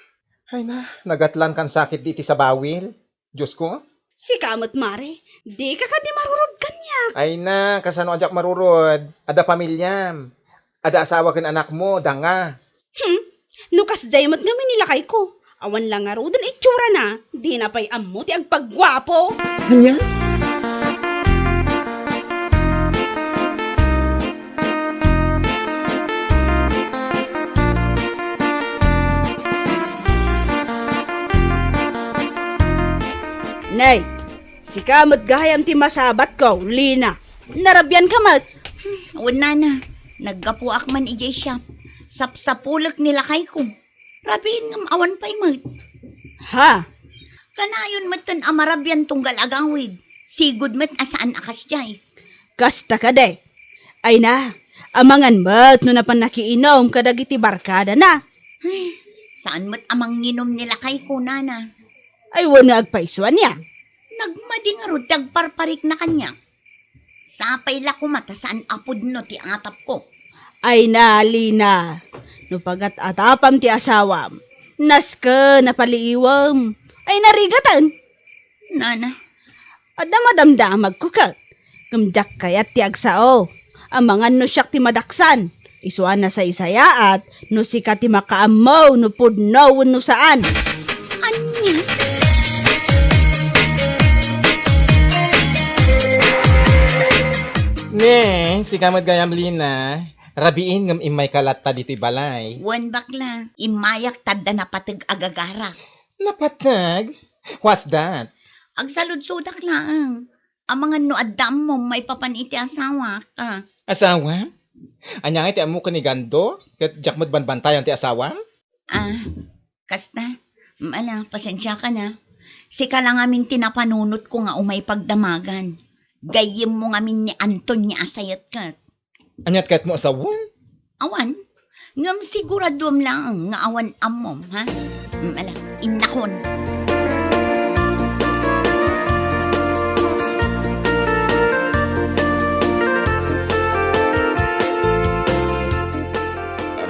Ay na, nagatlan kan sakit di iti sabawil. Diosko? Sika met, mare. Dika kadi marurod kaniak. Ay na, kasano a diak marurod? Adda pamiliam. Adda asawa ken anakmo, danga. Hmm? No kasdiay met ngamin ni lakayko, awan la ngaruden itsura na, dina pay ammo ti agpagguapo. Ania? Nay, sika met gayam ti masabatko, Lina. Narabianka met. Hmm, wen, nana, naggapuak man idiay siak. Sapsapulek ni lakayko. Rabiin ngem awan pay met. Ha? Kanayon metten a marabian tunggal agawid. Sigud met a saan a kasdiay. Kasta kadi. Ay na, amangan met no napan nakiinum kadagiti barkadana. Ay, saan met a manginum ni lakayko, nana. Ay, wen nga agpaysuan ya. Nagmadi ngarud ti agparparikna kaniak. Sapay la koma ta saan a pudno ti atapko. Ay na, Lina, no pagat-atapam ti asawam, nasken a paliiwem. Ay, narigaten. Nana. Adda madamdamagko ket, ngem diak kayat ti agsao. Amangan no siak ti madaksan. Isu a nasaysayaat no sika ti makaammo no pudno wenno saan. Ania? Ne, sika met gayam, Lina. Rabiin ngem immayka latta ditoy balay. Wen, bakla, immayak ta adda napateg a gagarak. Napateg? What's that? Agsaludsodak laeng. Amangan no adda ammom maipapan iti asawak, a. Asawa? Ania ngay ti ammok ken ni Gando? Ket diak met banbantayan ti asawam? Ah, kasta? Mm, ala, pasensiaka na. Sika la ngamin ti napanunotko nga umay pagdamagan. Gayyemmo ngamin ni Antonia a sayet ket. Aniat kayatmo a sawen? Awan. Ngem siguraduem laeng nga awan ammom, ha? Mm, ala, innakon.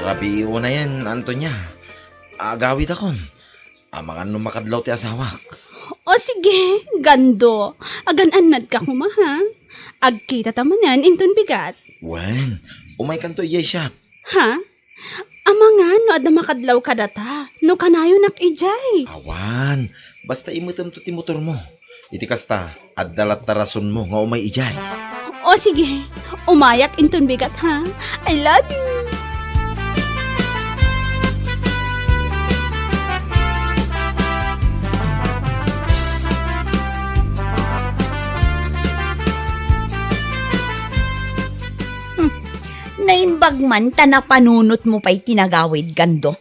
Rabii unayen, Antonia. Agawidakon. Amangan no makadlaw ti asawak. O sige, Gando. Agan-annadka koma, ha? Agkitata manen inton bigat. Wen, umaykanto idiay shop. Ha? Amangan no adda makadlaw kadata, no kanayonak idiay. Awan, basta imetemto ti motormo. Iti kasta, adda latta rasonmo nga umay idiay. O sige, umayak inton bigat, ha? I love you! Hmm. Naimbag man ta napanunotmo pay ti nagawid, Gando.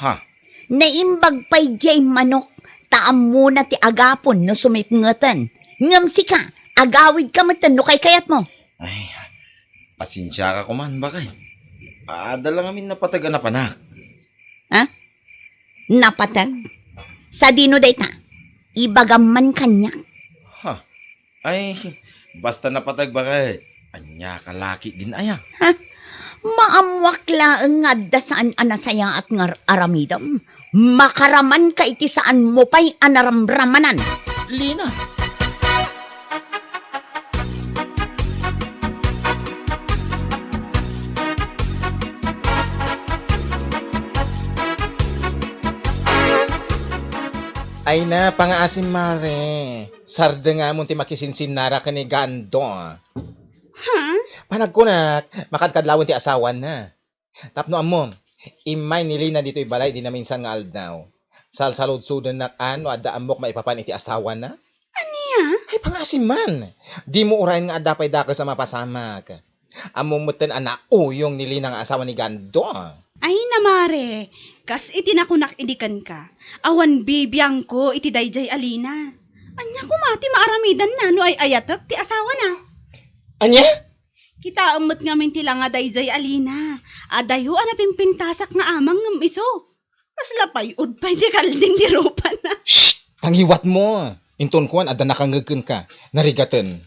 Ha? Naimbag pay diay manok, ta ammona ti agapon no sumipngeten. Ngem sika, agawidka metten no kaykayatmo. Ay, pasensiaka koman, baket. Adda la ngamin napateg a napanak. Ha? Napateg? Sadino dayta? Ibagam man kaniak. Ha? Ay, basta napateg, baket. Ania ka laki din aya? Ha? Maammoak laeng nga adda saan a nasayaat nga ar-, aramidem. Makaramanka iti saanmo pay a naramramanan. Lina! Ay na, pangaasim, mare. Sardengamon ti makisinsinnara ken ni Gando. Ha? Panagkunak, makadkadlawen ti asawana. Tapno ammom, immay ni Lina ditoy balay idi naminsan nga aldaw. Salsaludsodennak a no adda ammok maipapan iti asawana. Ania? Ay, pangaasim man. Dimo urayen nga adda pay dakes a mapasamak. Ammom metten a nauyong ni Lina nga asawa ni Gando. Ay, namare, kas iti nakunak idi kenka, awan bibiangko iti daydiay a Lina. Ania koma ti maaramidanna no ay-ayatek ti asawana? Ania? Kitaem met ngamin ti langa daydiay a Lina. Adayo a napimpintasak nga amang ngem isu. Kasla pay-od pay ti kalding ti rupana. Shh! Tangiwatmo! Inton kuan, adda nakangngeg kenka. Narigaten.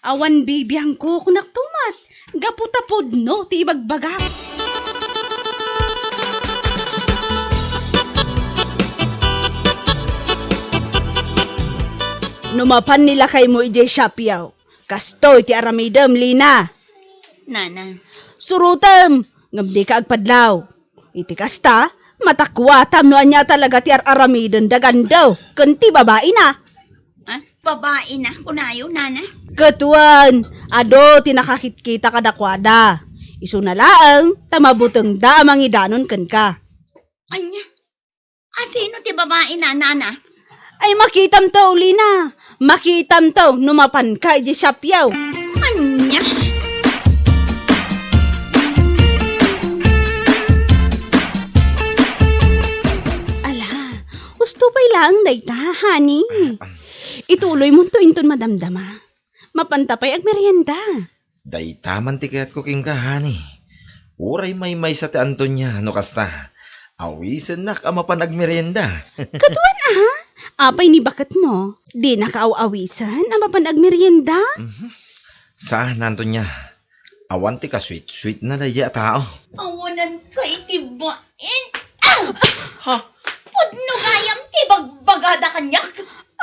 Awan bibiangko, kunakto met. Gapu ta pudno ti ibagbagak. No mapan ni lakaymo idiay siapiaw, kastoy ti aramidem, Lina. Nana. Surotem, ngem dika agpadlaw. Iti kasta, matakuatam no ania talaga ti ar-aramiden da Gando ken ti babaina. Ah, babaina, kunayo, nana? Ket wen, adu ti nakakitkita kadakuada. Isuna laeng ta mabutengda a mangidanon kenka. Ania? Asino ti babaina, nana? Ay, makitamto, Lina. Makitamto no mapanka idiay siapiaw. Ania? Ala, husto pay laeng dayta, honey. Ituloymonto inton madamdama. Mapanta pay agmerienda. Dayta man ti kayatko kenka, honey. Uray maymaysa ti Antonia no kasta, awisennak a mapan agmerienda. Ket wen a? Apay ni baketmo? Dinaka aw-awisen a mapan agmerienda? Mhm. Saan, Antonia. Awan ti kasweet-sweetna daydiay a tao. Awananka iti bain. Ah! Ha? Pudno gayam ti bagbagada kaniak.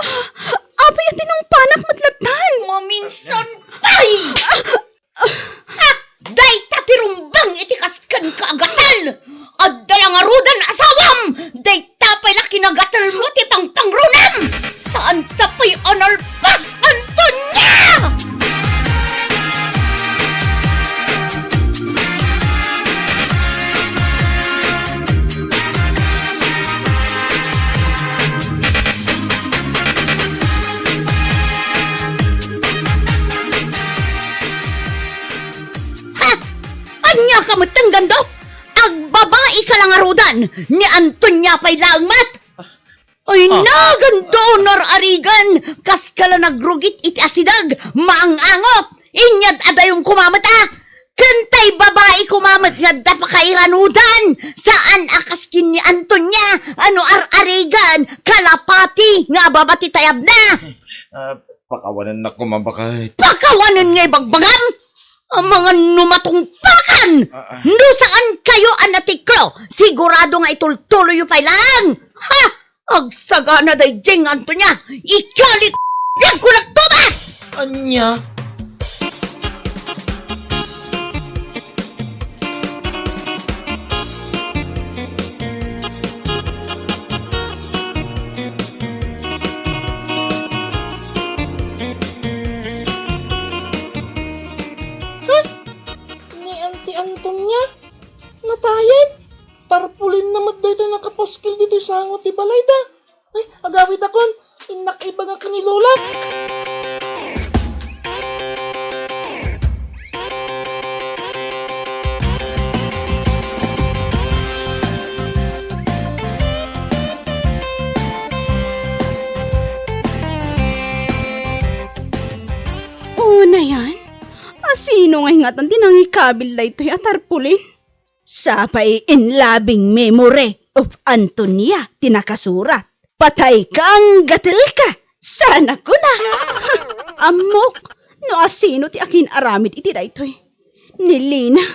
Ah, apay a tinungpanak met lattan? Maminsan pay! Ah! Ah! Dayta ti rumbeng iti kas kenka a gatel! Adda la ngaruden asawam! Dayta pay la kinagatelmo ti pangpangrunam! Saanta pay a nalpas, Antonia! Ha? Ania ka met, Gando? Agbabaika la ngaruden, ni Antonia pay laeng met! Ay, Ah. Nagan doon, Ar-Arigan! Kaska la nagrugit iti asideg, maang-angot! Inyad adayom koma met, a! Ken tay babai koma met nga adda pakairanudan! Saan a kas ken ni Antonia, a no Ar-Arigan, kalapati nga ababa ti tayabna! Ah, pakawanennak koma, baket. Pakawanen nga ibagbagam! Amangan no matungpakan! Ah, ah. No saan kayo a natiklo, sigurado nga itultuloyyo pay laeng! Ha? Agsagana daydiay nga Antonia, ikalik, biagko nagtuba! Ania? Ha? Ni Auntie Antonia? Natayen? Tarpaulin na met daytoy nakapaskil ditoy sango ti balayda. Ay, agawidakon, innak ibaga ken ni Lola. Unayan, asino nga ingatan ti nangikabil daytoy a tarpaulin? Sapay in loving memory of Antonia ti nakasurat. Patayka, anggatelka! Sana kuna! Ammok no asino ti akin-aramid iti daytoy. Ni Lina.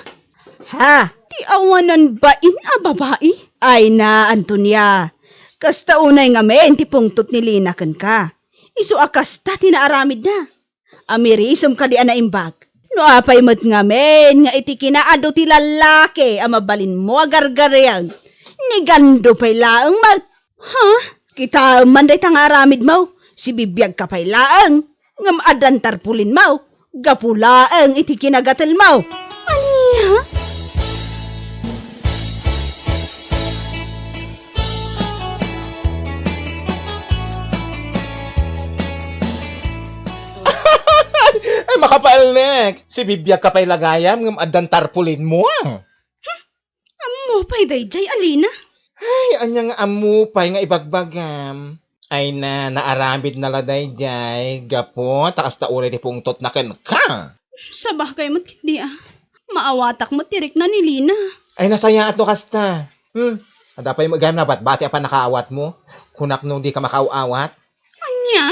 Ha? Ti awanan bain a babai? Ay na, Antonia. Kasta unay ngamin ti pungtot ni Lina kenka. Isu a kasta ti naaramidna. Amirisem kadi a naimbag? No apay met ngamin nga iti kinaadu ti lallaki a mabalinmo a gargariang, ni Gando pay laeng met. Ha? Kitaem man dayta nga aramidmo, sibibiagka pay laeng, ngem addan tarpulinmo, gapu laeng iti kinagatelmo. Ania? Makapaelnek! Sibibiagka pay la gayam ngem addan tarpulinmo. Ammo pay daydiay, Alina? Ay, ania nga ammo pay nga ibagbagam? Ay na, naaramidna la daydiay, gapu ta kasta unay ti pungtotna kenka. Sabagay met ketdi a. Maawatak met ti rikna ni Lina. Ay, nasayaat no kasta. Hmm, adda pay met gayam nabatbati a pannakaawatmo. Kunak no dika makaaw-awat. Ania?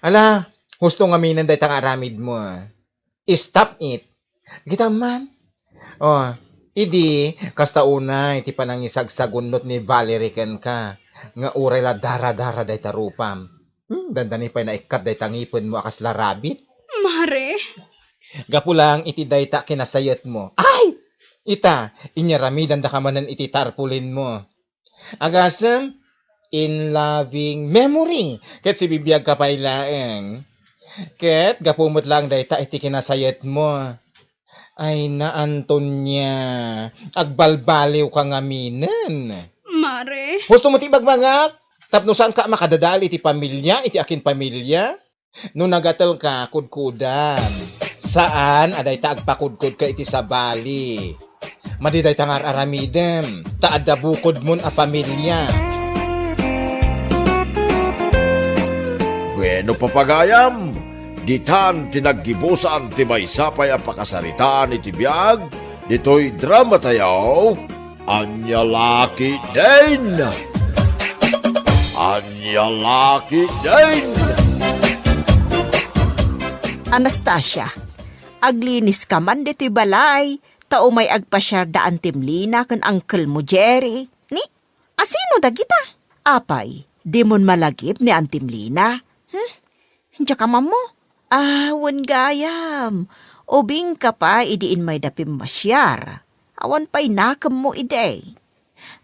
Ala, husto ngaminen dayta nga aramidmo. Stop it. Kita man. Oh, idi, kasta unay ti panangisagsagunnot ni Valerie kenka, nga uray la dara-dara dayta rupam. Hmm, dandani pay naikkat dayta ngipenmo a kasla rabbit. Mare. Gapu lang iti dayta kinasayetmo. Ay! Ita, inyaramidandaka manen iti tarpulinmo. Agasem, in loving memory, ket sibibiagka pay laeng. Ket gapu met laeng dayta iti kinasayetmo. Ay na, Antonia, agbalbaliwka ngaminen. Mare. Husto mo ti ibagbagak? Tapno saanka a makadadael iti pamilia, iti akin pamilia? No nagatelka, kudkudan. Saan a dayta agpakudkodka iti sabali. Madi dayta nga ar-aramidem, ta adda bukodmon a pamilia. Bueno, papagayam, ditan ti naggibusan ti maysa pay a pakasaritaan iti biag ditoy drama tayo. Ania la ketdin? Ania la ketdin? Anastasia, agliniska man ditoy balay, ta umay agpasiar da Antim Lina ken uncle mo Jerry. Ni, asino dagita? Apay, dimon malagip ni Antim Lina? Hmm? Diak ammo? Ah, wen gayam. Ubingka pay idi inmayda pimmasiar. Awan pay nakemmo idi.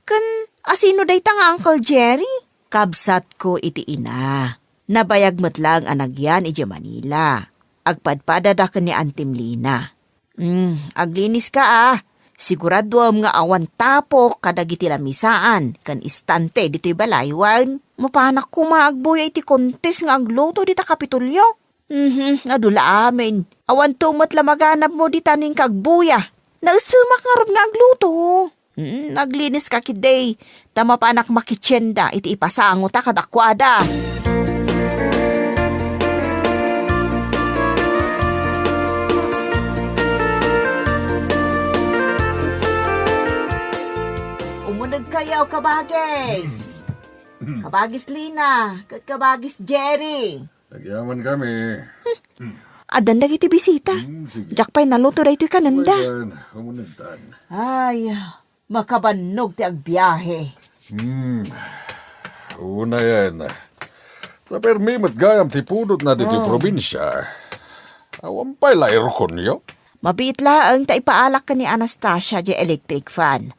Ken asino dayta nga Uncle Jerry? Kabsatko iti ina. Nabayag met laeng a nagyan idiay Manila. Agpadpadada ken ni Antim Lina. Hmm, agliniska a. Siguraduem nga awan tapok kadagiti lamisaan ken istante ditoy balay wen mapanak koma agbuya iti kontes nga agluto dita Kapitolyo. Mhm, adu la amin. Awanto met la maganabmo dita no inka agbuya. Naesemak ngarud nga agluto. Hmm, agliniska ketdi. Ta mapanak makitienda iti ipasangota kadakuada. Umunegkayo, kabagis. Kabagis Lina, ket kabagis Jerry. Agyamankami. Addan dagiti bisita. Hmm, sige. Diak pay naluto daytoy kanenda. Ayan, umunegtan. Ay, makabannog ti agbiahe. Hmm. Unayen. Ta permi met gayam ti pudotna ditoy Oh. probinsia. Awan pay la airconyo? Mabiit laeng ta ipaalak ken ni Anastasia diay electric fan.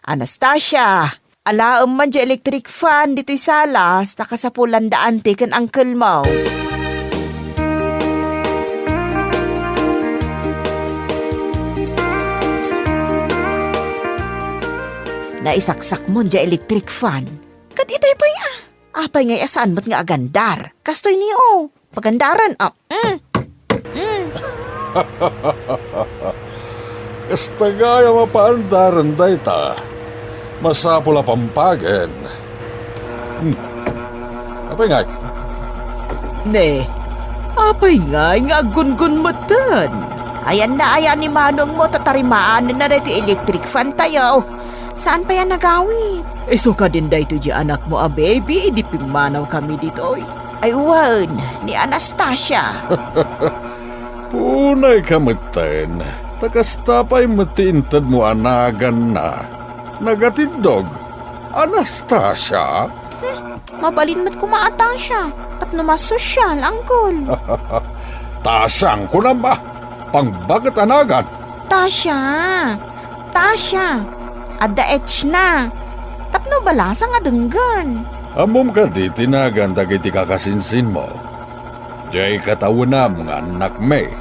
Anastasia, alaem man diay electric fan ditoy salas ta kasapulan da anti ken uncle mo. Naisaksakmon diay electric fan. Ket itay pay a. Apay ngay a saan met nga agandar? Kastoy ni o. Pagandaren, ah, mm. Mm. Kasta gayam a paandaren dayta. Masapul a pampagen. Hmm. Apay ngay? Ne, apay ngay nga aggungun metten? Ayanna aya ni manongmo ta tarimaanenna daytoy electric fan tayo. Saan pay a nagawid? Isu kadin daytoy diay anakmo a baby idi pimmanawkami ditoy. Ay wen, ni Anastasia. Punayka metten, ta kasta pay met ti intedmo a naganna. Nagatiddog, Anastasia? Hmm, mabalin met koma a Tasha, tapno mas sosyal, Uncle. Tasha, ang kunam a, pangbaket a nagan. Tasha, Tasha, adda H na. Tapno balasang a denggen. Ammom kadi ti nagan dagiti kakasinsinmo? Diay katawenam nga annakmi.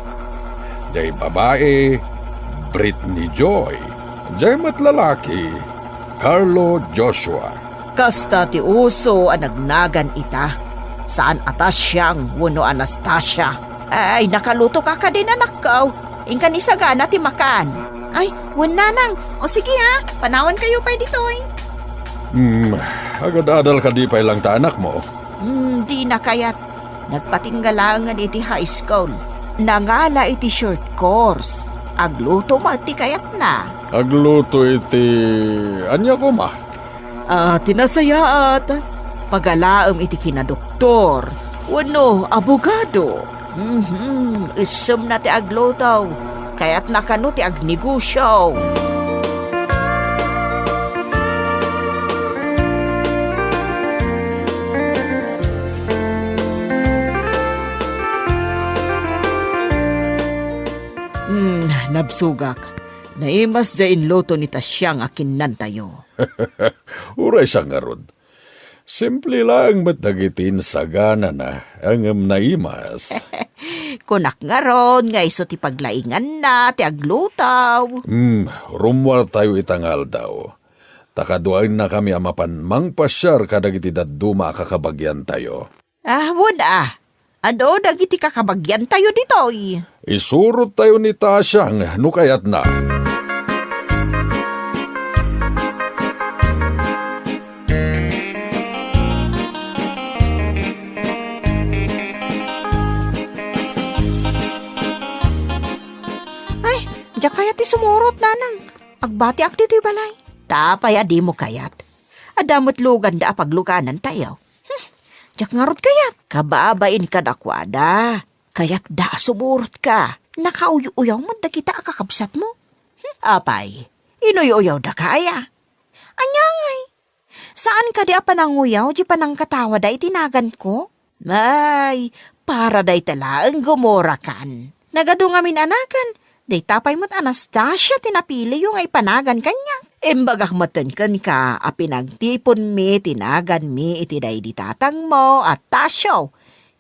Diay babai, Britney Joy. Diay met lalaki, Carlo Joshua. Kasta ti uso a nagnagan ita. Saan a Tasyang wenno Anastasia. Ay, nakaluto ka kadin, anakko. Inkan isagana ti makan. Ay, wen, nanang. O sige ha, panawan kayo pay ditoy. Hmm, agadadal kadi pay lang ta anakmo? Hmm, di na kayat. Nagpatingga laengen iti high school. Nangala iti short course. Agluto met ti kayatna. Agluto iti ania koma? Ah, ti nasayaat, pagalaem iti kinadoktor wenno abogado. Mhm, issemna ti agluto. Kayatna kano ti agnegosio. Hmm, nabsogak. Naimas diay inluto ni Tasiang a kinnantayo. Uray sa ngarud. Simple laeng met dagiti insaganana, ngem naimas. Kunak ngarud nga isu ti paglainganna ti agluto. Hmm, rummuartayo ita nga aldaw. Ta kaduaennakami a mapan mangpasiar kadagiti dadduma a kakabagiantayo. Ah, wen a. Adu dagiti kakabagiantayo ditoy. Isurottayo ni Tasiang no kayatna. Ay, diak kayat ti sumurot, nanang. Agbatiak ditoy balay. Ta apay a dimo kayat? Adda met luganda a pagluganantayo. Hmm, diak ngarud kayat. Kababain kadakuada. Kayatda a sumurotka. Nakauy-uyaw met dagita a kakabsatmo. Hmm, apay, inuy-uyawdaka aya? Ania ngay? Saan kadi a pananguyaw di panangkatawada iti naganko? Ay, para dayta laeng gumorakan. Nagadu ngamin a nagan, dayta pay met Anastasia ti napiliyo nga ipanagan kaniak. Imbagak metten kenka a pinagtiponmi ti naganmi iti daydi tatangmo a Tasio,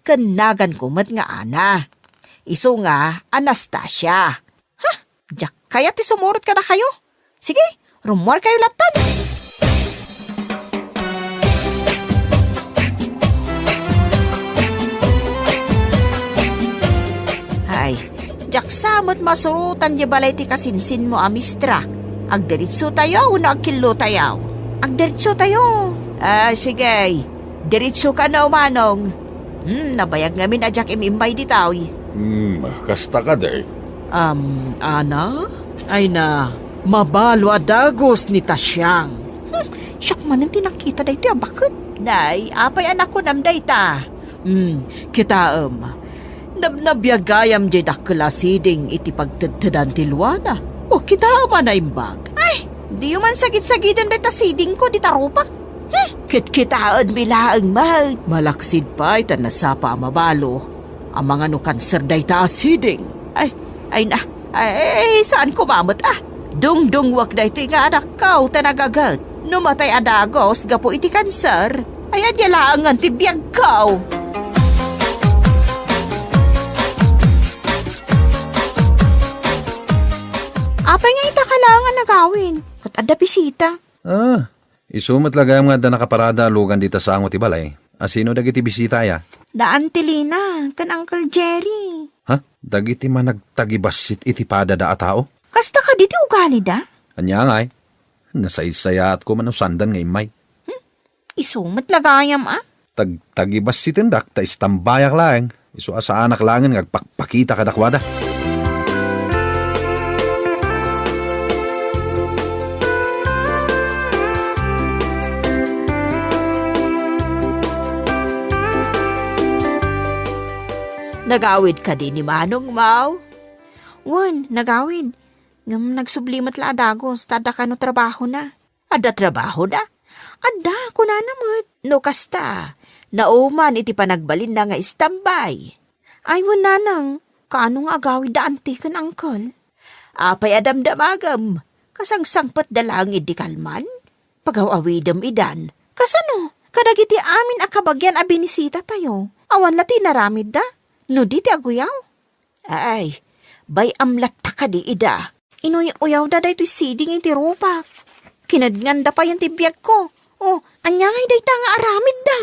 ken naganko met nga Ana. Isu nga Anastasia. Ha? Diak kayat ti sumurot kadakayo. Sige, rummuar kayo lattan. Ay, diak sa met masurotan di balay ti kasinsinmo a mistra. Agdiritso tayo wenno agkillo tayo? Agdiritso tayo. Ah, sige. Diritso ka no, manong. Hmm, nabayag ngamin a diak im-immay ditoy. Hmm, kasta kadi. Um, Ana? Ay na, mabalo a dagus ni Tasiang. Hmm, siak manen ti nakita daytoy a baket. Nay, apay a nakunam dayta? Hmm, kitaem. Nabnabiag gayam diay dakkel a siding iti pagtedtedan ti luana. O, kitaem a naimbag. Ay, diyo man sagid-sagiden dayta sidingko, dita rupak. Hmm, kitkitaenmi laeng met. Malaksid pay ta nasapa a mabalo. Amangan no kanser dayta a siding. Ay, ay na, ay, ay, saan koma met a? Dungdungwak daytoy nga anakko ta nagaget. No matay a dagus gapu iti kanser, ay ania laengen ti biagko. Apay nga ita ka laeng a nagawid? Ket adda bisita. Ah, isu met la gayam nga adda nakaparada a lugan dita sango ti balay. Asino dagiti bisita aya? Da Auntie Lina ken Uncle Jerry. Ha? Dagiti managtagibassit iti padada a tao? Kasta kadi ti ugalida? Ania ngay? Nasaysayaatko man no saandan nga immay. Hmm? Isu met la gayam a? Tagtagibassitendak ta istambayak laeng. Isu a saanak laengen nga agpakpakita kadakuada. Nagawid kadi ni manongmo? Wen, nagawid. Ngem nagsubli met la a dagus, ta adda kano trabahona. Adda trabahona? Adda, kunana met. No kasta, nauman iti panagbalinna nga istambay. Ay, wen nanang, kaano nga agawid da anti ken angkel? Apay a damdamagem? Kasangsangpetda laeng idi kalman? Pagaw-awidem idan. Kasano? Kadagiti amin a kabagian a binisitatayo, awan la ti inaramidda? No di ti aguyaw? Ay, bay-am latta kadi ida. Inuy-uyawda daytoy siding iti rupak. Kinednganda payen ti biagko. O, ania ngay dayta nga aramidda?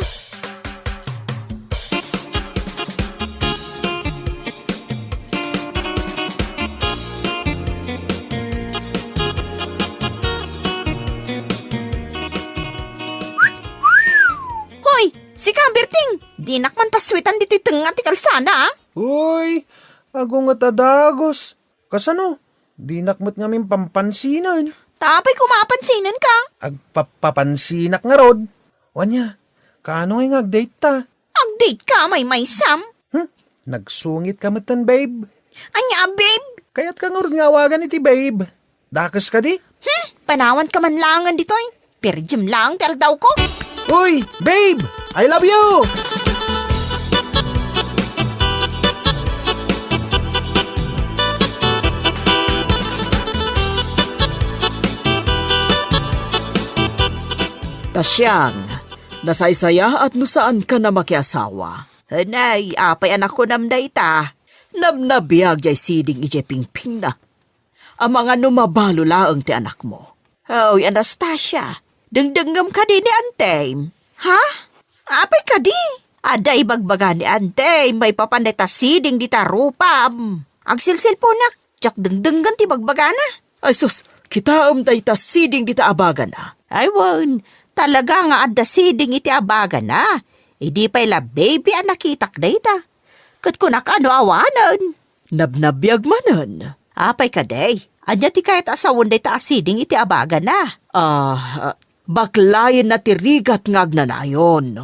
Sika, Berting, dinak man pasuetan ditoy tengnga ti kalsada, a? Uy, agunget a dagus. Kasano? Dinak met ngamin pampansinen. Ta apay koma a pansinenka? Agpapapansinak ngarud. Wen aya, kaano ngay nga agdate ta? Agdate ka, maymaysam. Hmm? Nagsungit ka metten, babe. Ania, babe? Kayat ka ngarud nga awagan iti babe. Dakes kadi? Hmm, panawan ka man laengen ditoy. Pirjem laeng ti aldawko. Uy, babe! I love you! Ta siak, nasaysayaat no saanka a makiasawa. Anay, apay a nakunam dayta? Nabnabiag jay siding idiay pingpingna. Amangan no mabalu laeng ti anakmo. Oy, Anastasia, dengdengngem kadi ni Antem? Ha? Apay kadi? Adda ibagbaga ni Antem maipapan dayta siding dita rupam. Agsilsilponak, diak dengdenggen ti bagbagana. Ay sus, kitaem dayta siding dita abagana. Ay wen, talaga nga adda siding iti abagana. Idi pay la baby a nakitak dayta. Ket kunak a no awanen. Nabnabiag manen. Apay kadi? Ania ti kayat a sawen dayta a siding iti abagana? Ah, baklayenna ti rigat nga agnanayon.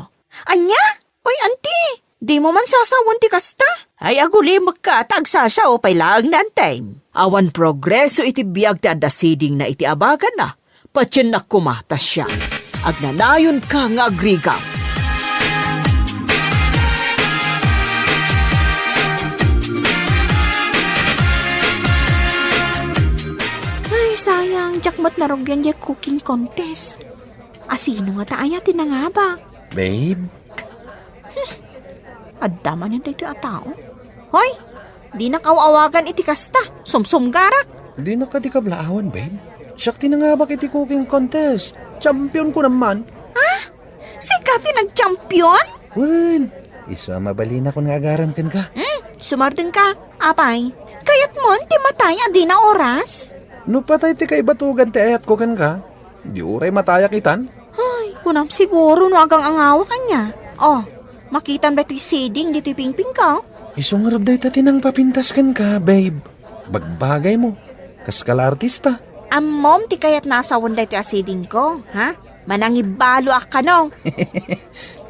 Ania? Oy, anti, dimo man sasawen ti kasta? Ay, agulimekka ta agsasao pay laeng ni Antem. Awan progreso iti biag ti adda sidingna iti abagana. Patiennak koma ta siak. Agnanayonka nga agrigat. Ay, sayang, diak met narugian diay cooking contest. Asino ngata aya ti nangabak? Babe? Hmm. Adda manen daytoy a tao. Hoy, dinak aw-awagan iti kasta. Sumsumgarak. Dinak kadi kablaawan, babe. Siak ti nangabak iti cooking contest. Champion ko naman. Ah? Sika ti nag-champion? Wen, isu a mabalinakon nga agaram kenka. Hmm, sumardengka. Apay, kayatmon ti matay a dina oras? No patay ti kaibatugan ti ayatko kenka, di uray matayak itan? Ay, kunam siguro no agang-angawak ania. Oh, makitam daytoy siding ditoy pingpingko? Isu ngarud dayta ti nangpapintas kenka, babe. Bagbagaymo. Kaska la artista. Ammom ti kayatna a sawen daytoy a sidingko, ha? Manangibaloak kano.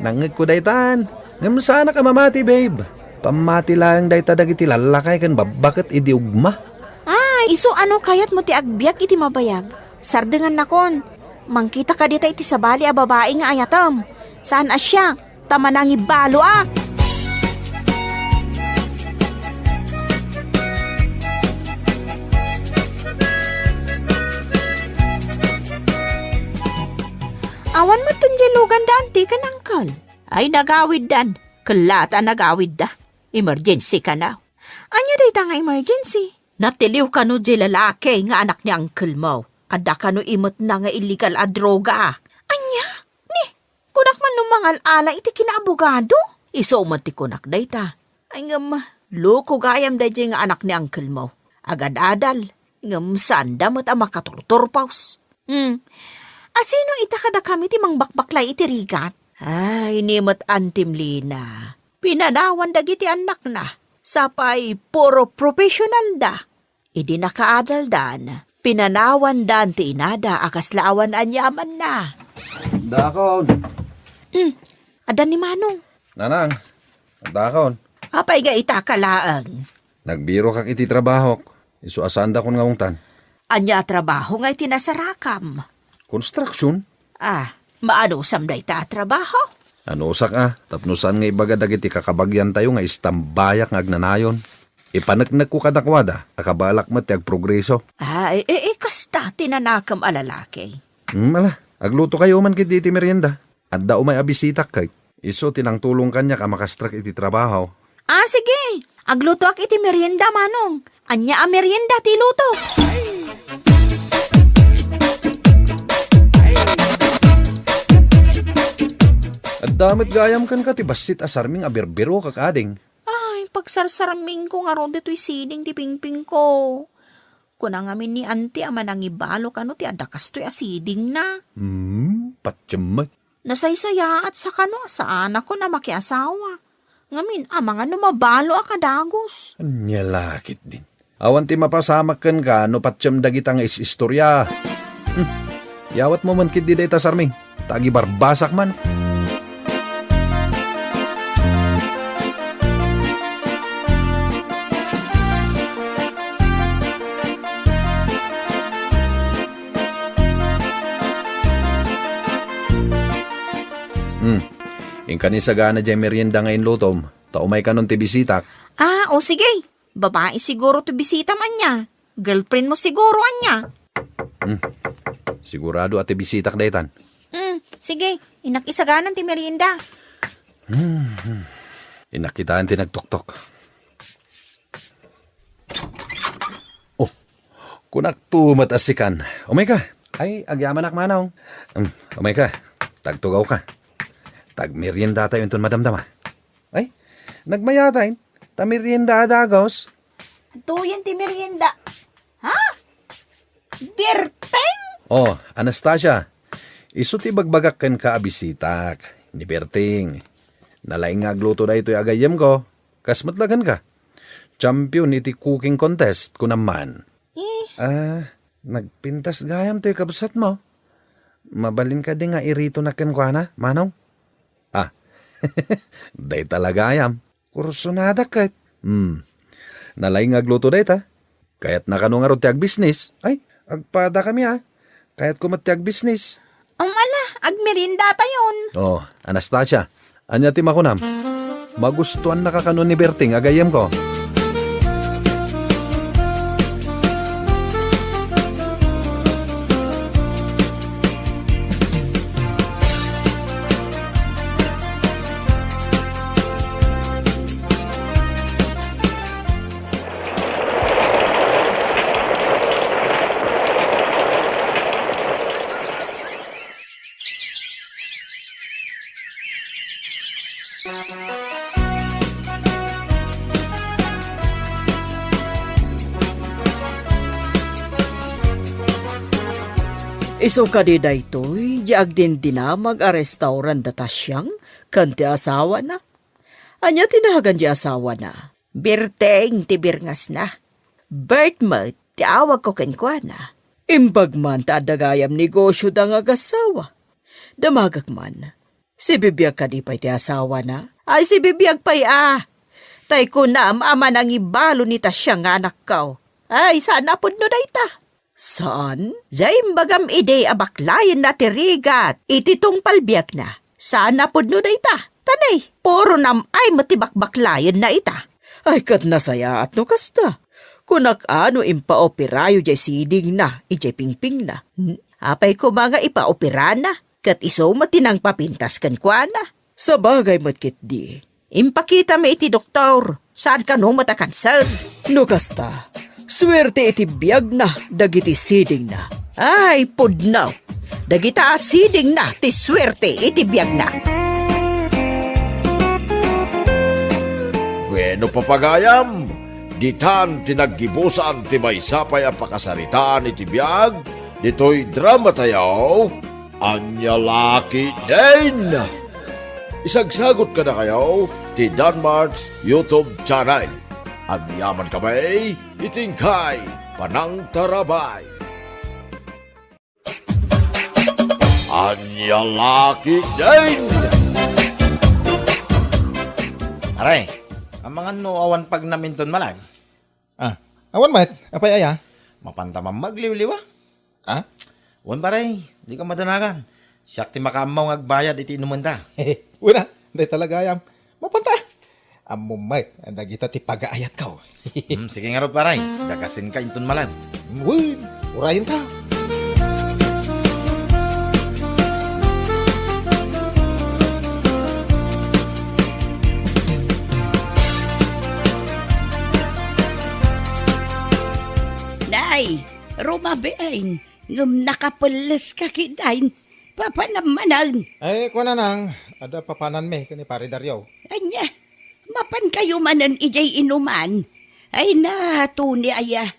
Nangngegko daytan. Ngem saanak a mamati, babe. Pammati laeng dayta dagiti lallakay ken babbaket idi ugma. Ah, isu a no kayatmo ti agbiag iti mabayag, sardengannakon. Mangkita ka dita iti sabali a babai nga ayatem. Saan a siak, ta manangibaloak. Awan met diay luganda, anti ken angkel. Ay, nagawiddan. Kellat a nagawidda. Emergency kano. Ania dayta nga emergency? Natiliw kano diay lalaki nga anak ni angkelmo. Adda kano imetna nga illegal a droga. Ania? Ni, kunak man no mangal-ala iti kinaabogado? Isu met ti kunak dayta. Ay ngem, loko gayam daydiay nga anak ni angkelmo. Agad-adal, ngem saanda met a makaturturpaos. Hmm. Asino ita kadakami ti mangbakbaklay iti rigat? Ay, ni met Antim Lina. Pinanawan dagiti annakna. Sapay, puro professional da. Idi nakaadaldan, pinanawandan ti inada a kasla awan aniamanna. Dakon. Hmm. Adda ni Manong. Nanang, dakon. Apay nga ita ka laeng? Nagbirokak iti trabahok. Isu a saandakon nga ungtan. Ania a trabaho nga iti nasarakam? Construction. Ah, maanusam dayta a trabaho? Anusak a, tapno saan nga ibaga dagiti kakabagiantayo nga istambayak nga agnanayon. Ipaneknekko kadakuada a kabaelak met ti agprogreso. Ah, e, e, e, kasta ti nanakem a lalaki. Hmm, ala, aglutokayo man ketdi iti merienda. Adda umay a bisitak ket isu ti nangtulong kaniak a makastrek iti trabaho. Ah, sige. Aglutoak iti merienda, Manong. Ania a merienda ti iluto? Adda met gayam kenka ti bassit a sarming a birbirokak, ading. Ay, pagsarsarmingko ngarud ditoy siding ti pingpingko. Kuna ngamin ni Auntie a manangibalo kano ti adda kastoy a sidingna. Hmm, patiem met. Nasaysayaat sa kano a saanakon a makiasawa. Ngamin, amangan no mabalo a kadagus. Ania la ketdin. Awan ti mapasamak kenka no patiem dagita nga is-istoria. Hmm. Yawatmo man ketdi dayta, Sarming. Ta agibarbasak man. Hmm. Inka ni sagana diay merienda nga inlutom, ta umay kanon ti bisitak. Ah, o sige. Babae siguro ti bisitam, ania? Girlfriend mo siguro, ania? Hmm. Sigurado a ti bisitak daytan. Hmm, sige. Innak isaganan ti merienda. Hmm. Innak kitaen ti nagtoktok. Oh, kunakto met a sikan. Umayka. Ay, agyamanak, Manong. Hmm, umayka. Tagtugawka. Tagmeriendatayo inton madamdama. Ay, nagmayatay. Ta merienda a dagus. Adtoyen ti merienda. Ha? Berting? Oh, Anastasia. Isu ti bagbagak kenka a bisitak, ni Berting. Nalaing nga agluto daytoy a gayyemko. Kas met la kenka. Champion iti cooking contest, kunam man. Eh. Ah, nagpintas gayam toy kabsatmo. Mabalin kadi nga iritonak kenkuana, Manong? Ah, dayta la gayam. Kursonadak ket. Hmm. Nalaing nga agluto dayta. Kayatna kano ngarud ti agbisnis? Ay, agpadakami a. Kayatko met ti agbisnis. Am, ala, agmeriendatayon. Oh, Anastasia, ania ti makunam? Magustuannaka kano ni Berting a gayyemko? Isu kadi daytoy, di agdindinamag a restaurant da Tasiang ken ti asawana? Ania ti nagan ti asawana? Berting ti birngasna. Bert met ti awagko kenkuana. Imbag man ta adda gayam negosioda nga agassawa. Damagek man. Sibibiag kadi pay ti asawana? Ay, sibibiag pay a. Tay kunam a manangibalo ni Tasia nga anakko. Ay, saan a pudno dayta. Saan? Diay imbagam idi a baklayenna ti rigat iti tungpal biagna. Saan a pudno dayta. Tanay, puro nam-ay met ti bakbaklayenna ita. Ay, ket nasayaat no kasta. Kunak a no impaoperayo diay sidingna idiay pingpingna. Hmm? Apay koma nga ipaoperana, ket isu met ti nangpapintas kenkuana. Sabagay met ketdi. Impakitami iti doktor, saan kano met a kanser. No kasta, suerte iti biagna dagiti sidingna. Ay, pudno! Dagita a sidingna ti suerte iti biagna. Bueno, papagayam, ditan ti naggibusan ti maysa pay a pakasaritaan iti biag ditoy dramatayo. Ania la ketdin? Isagsagot kadakayo ti Danmart's YouTube channel. Agyaman kami iti inkay panangtarabay. Ania la ketdin? Aray, amangan no awan pagnam inton malag? Ah, awan met. Apay aya? Mapanta man magliwliwa. Ah? Wen, pare, dika madanagan. Siak ti makaammo nga agbayad iti inumenta. Wen a, dayta la gayam. Mapanta. Ammom met a dagita ti pagaayatko. Hmm, sige ngarud, pare. Dakasenka inton malag. Wen, urayenka. Nay, rumabiin, ngem nakapelleska ketdin. Papanam manen. Ay, kuana nang, adda papananmi ken ni Pare Dario. Ania, mapankayo manen idiay inuman? Ay na, Tony aya,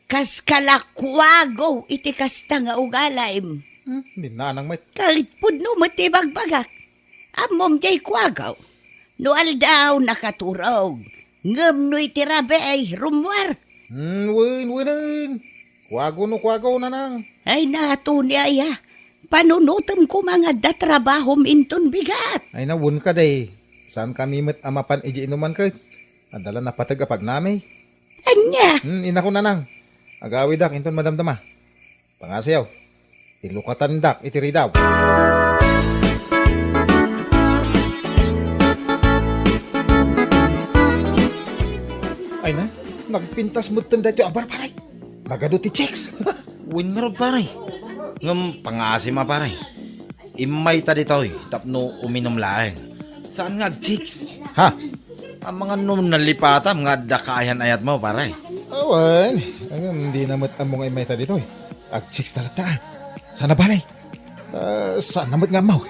kas kalakuago iti kasta nga ugalim. Hmm, ni Nanang met. Ket pudno met ti bagbagak. Ammom diay kuagaw. No aldaw, nakaturog. Ngem no iti rabii, rummuar. Hmm, wen, wenen. Kuago no kuagaw, Nanang. Ay na, Tony, aya. Panunotem koma nga adda trabahom inton bigat. Ay na, wen kadi. Saankami met a mapan idiay inuman ket adda la napateg a pagnami. Ania? Hmm, inako, Nanang. Agawidak inton madamdama. Pangasiyo. Ilukatandak iti ridaw. Ay na, nagpintas metten daytoy a bar, pare. Nagadu ti chicks. Wen ngarud, pare. Ngem pangaasim a, pare. Immayta ditoy tapno uminum laeng. Saan nga agchicks? Ha? Amangan no nalipatam nga adda kaayan-ayatmo, pare. Awan. Ngem dina met ammo nga immayta ditoy. Agchicks talaga ta. Saan a bale? Ah, saan na met nga ammo?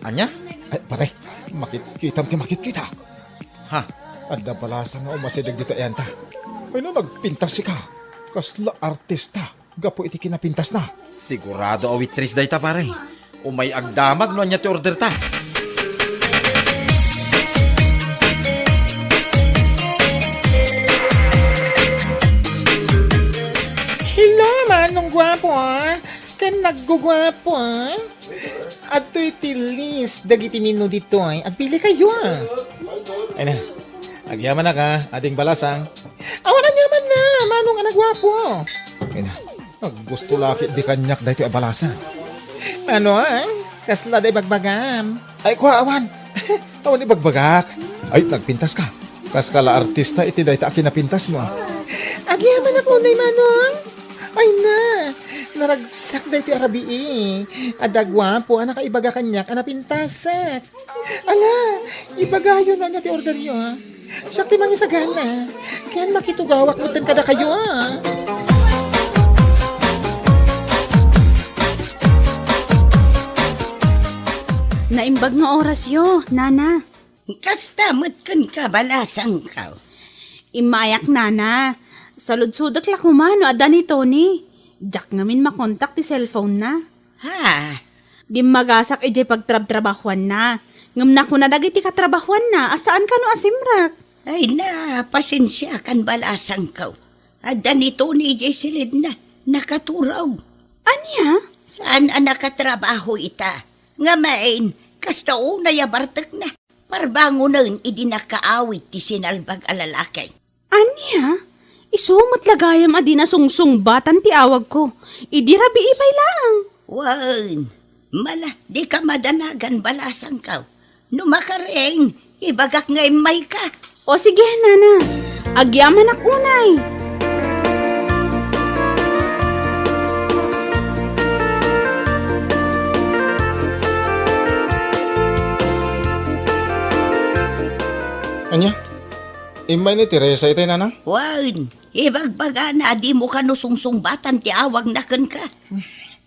Ania? Ay, pare, makitkitam ti makitkitak. Ha? Adda balasang nga umasideg ditoy ayanta. Ay na, nagpintas sika. Kasla artista. Gapu iti kinapintasna. Sigurado a waitress dayta, pare. Umay agdamag no ania ti orderta. Hello, Manong Guapo, ah. Ken nagguguapo, ah. Adtoy ti list dagiti menu ditoy. Agpili kayo, ah. Ay na. Agyamanak, ah, ading balasang. Awan aniaman na, Manong a nagguapo. Ay na. Aggusto la ket di kaniak daytoy a balasang. Ano, ah? Kasla da ibagbagam? Ay, kua, awan. Awan ibagbagak. Ay, nagpintas ka. Kas ka la artista iti dayta a kinapintas mo. Agyamanak unay, Manong. Ay na, naragsak daytoy a rabii. Adda guapo a nakaibaga kaniak a napintasak. Ala, ibagayo no ania ti orderyo, ha? Siak ti mangisagana. Ken makitugawak metten kadakayo, ha? Naimbag nga orasyo, Nana. Kasta met kenka, balasangko. Immayak, Nana. Saludsodek la koma no adda ni Tony. Diak ngamin makontak ti cellphone-na. Ha? Dimmagasak idiay pagtrabtrabahuanna. Ngem nakuna dagiti katrabahuanna a saan kano a simrek. Ay na, pasensiakan, balasangko. Adda ni Tony idiay silidna. Nakaturog. Ania? Saan a nakatrabaho ita. Ngamin, kasta unay a bartekna. Parbangonen idi nakaawid ti sinalbag a lalaki. Ania? Isu met la gayam a di nasungsungbatan ti awagko. Idi rabii pay laeng. Wen, mala, dika madanagan, balasangko. No makaring, ibagak nga immayka. O sige, Nana. Agyamanak unay. Ania? Immay ni Teresa itay, Nana? Wen, ibagbagana a dimo kano sungsungbatan ti awagna kenka.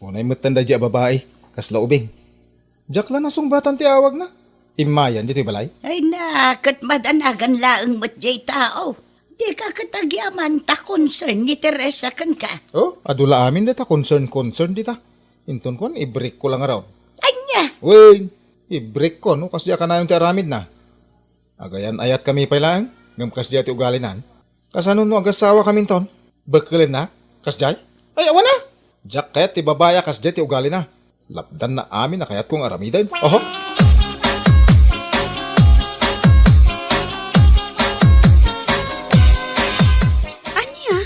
Unay metten daydi a babai, kasla ubing. Diak la nasungbatan ti awagna. Immayan ditoy balay? Ay na, ket madanagan laeng met diay tao. Dika ket agyaman ta concern ni Teresa kenka. Oh, adu la amin dayta concern-concern dita. Inton kuan, i-break ko la ngarud. Ania? Wen, i-break ko, no? Kasdi a kanayon ti aramidna. Agayan-ayatkami pay laeng, ngem kasdiay ti ugalinan. Kasano no agasawakaminton? Bekkelennak? Kasdiay? Ay, awan a! Diak kayat ti babai a kasdiay ti ugalina. Lapdanna amin a kayatko nga aramiden. Oho! Ania?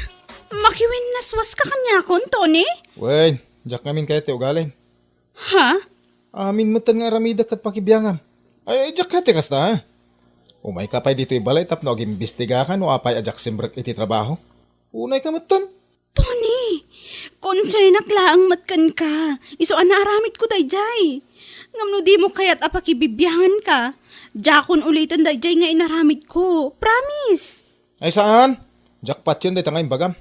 Makiwinnaswaska kaniakon, Tony? Wen, diak ngamin kayat ti ugalin. Ha? Amin metten nga aramidek ket pakibiangam. Ay, ay, diak kayat ti kasta, ha? Umayka pay ditoy balay tapno agimbistigaka no apay a diak simrek iti trabaho. Unayka metten. Tony, konsernak laeng met kenka. Isu a naaramidko daydiay. Ngem no dimo kayat a pakibibianganka, diakon uliten daydiay nga inaramidko. Promise. Ay, saan? Diak patien dayta nga imbagam.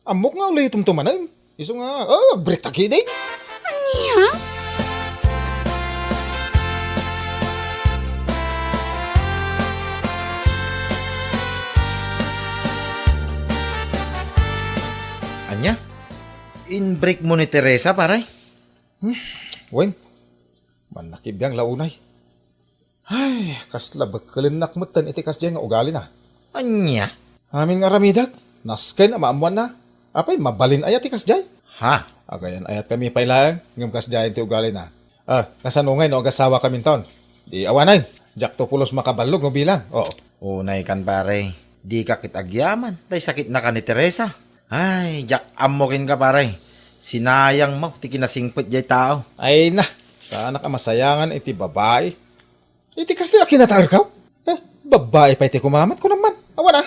Ammok nga ulitemto manen. Isu nga, oh, agbreak ta ketdi. Ania? Ania? Inbreak mo ni Teresa, pare? Hmm, wen, mannakibiang la unay. Ay, kasla bekkelennak metten iti kasdiay nga ugalina. Ania? Amin nga aramidek, nasken a maammoanna. Apay, mabalin aya ti kasdiay? Ha? Agayan-ayatkami pay laeng, ngem kasdiayen ti ugalina. Ah, kasano ngay no agasawakaminton? Di awanen, diakto pulos makaballog no bilang. Oo. Unay kan, pare. Dika ket agyaman, tay sakitna kan ni Teresa. Ay, diak ammo kenka, pare. Sinayangmo ti kinasingpet jay tao. Ay na, saanak a masayangan iti babai. Iti kastoy a kinataerkaw? Eh, babai pay ti kumamat, kunam man. Awan a.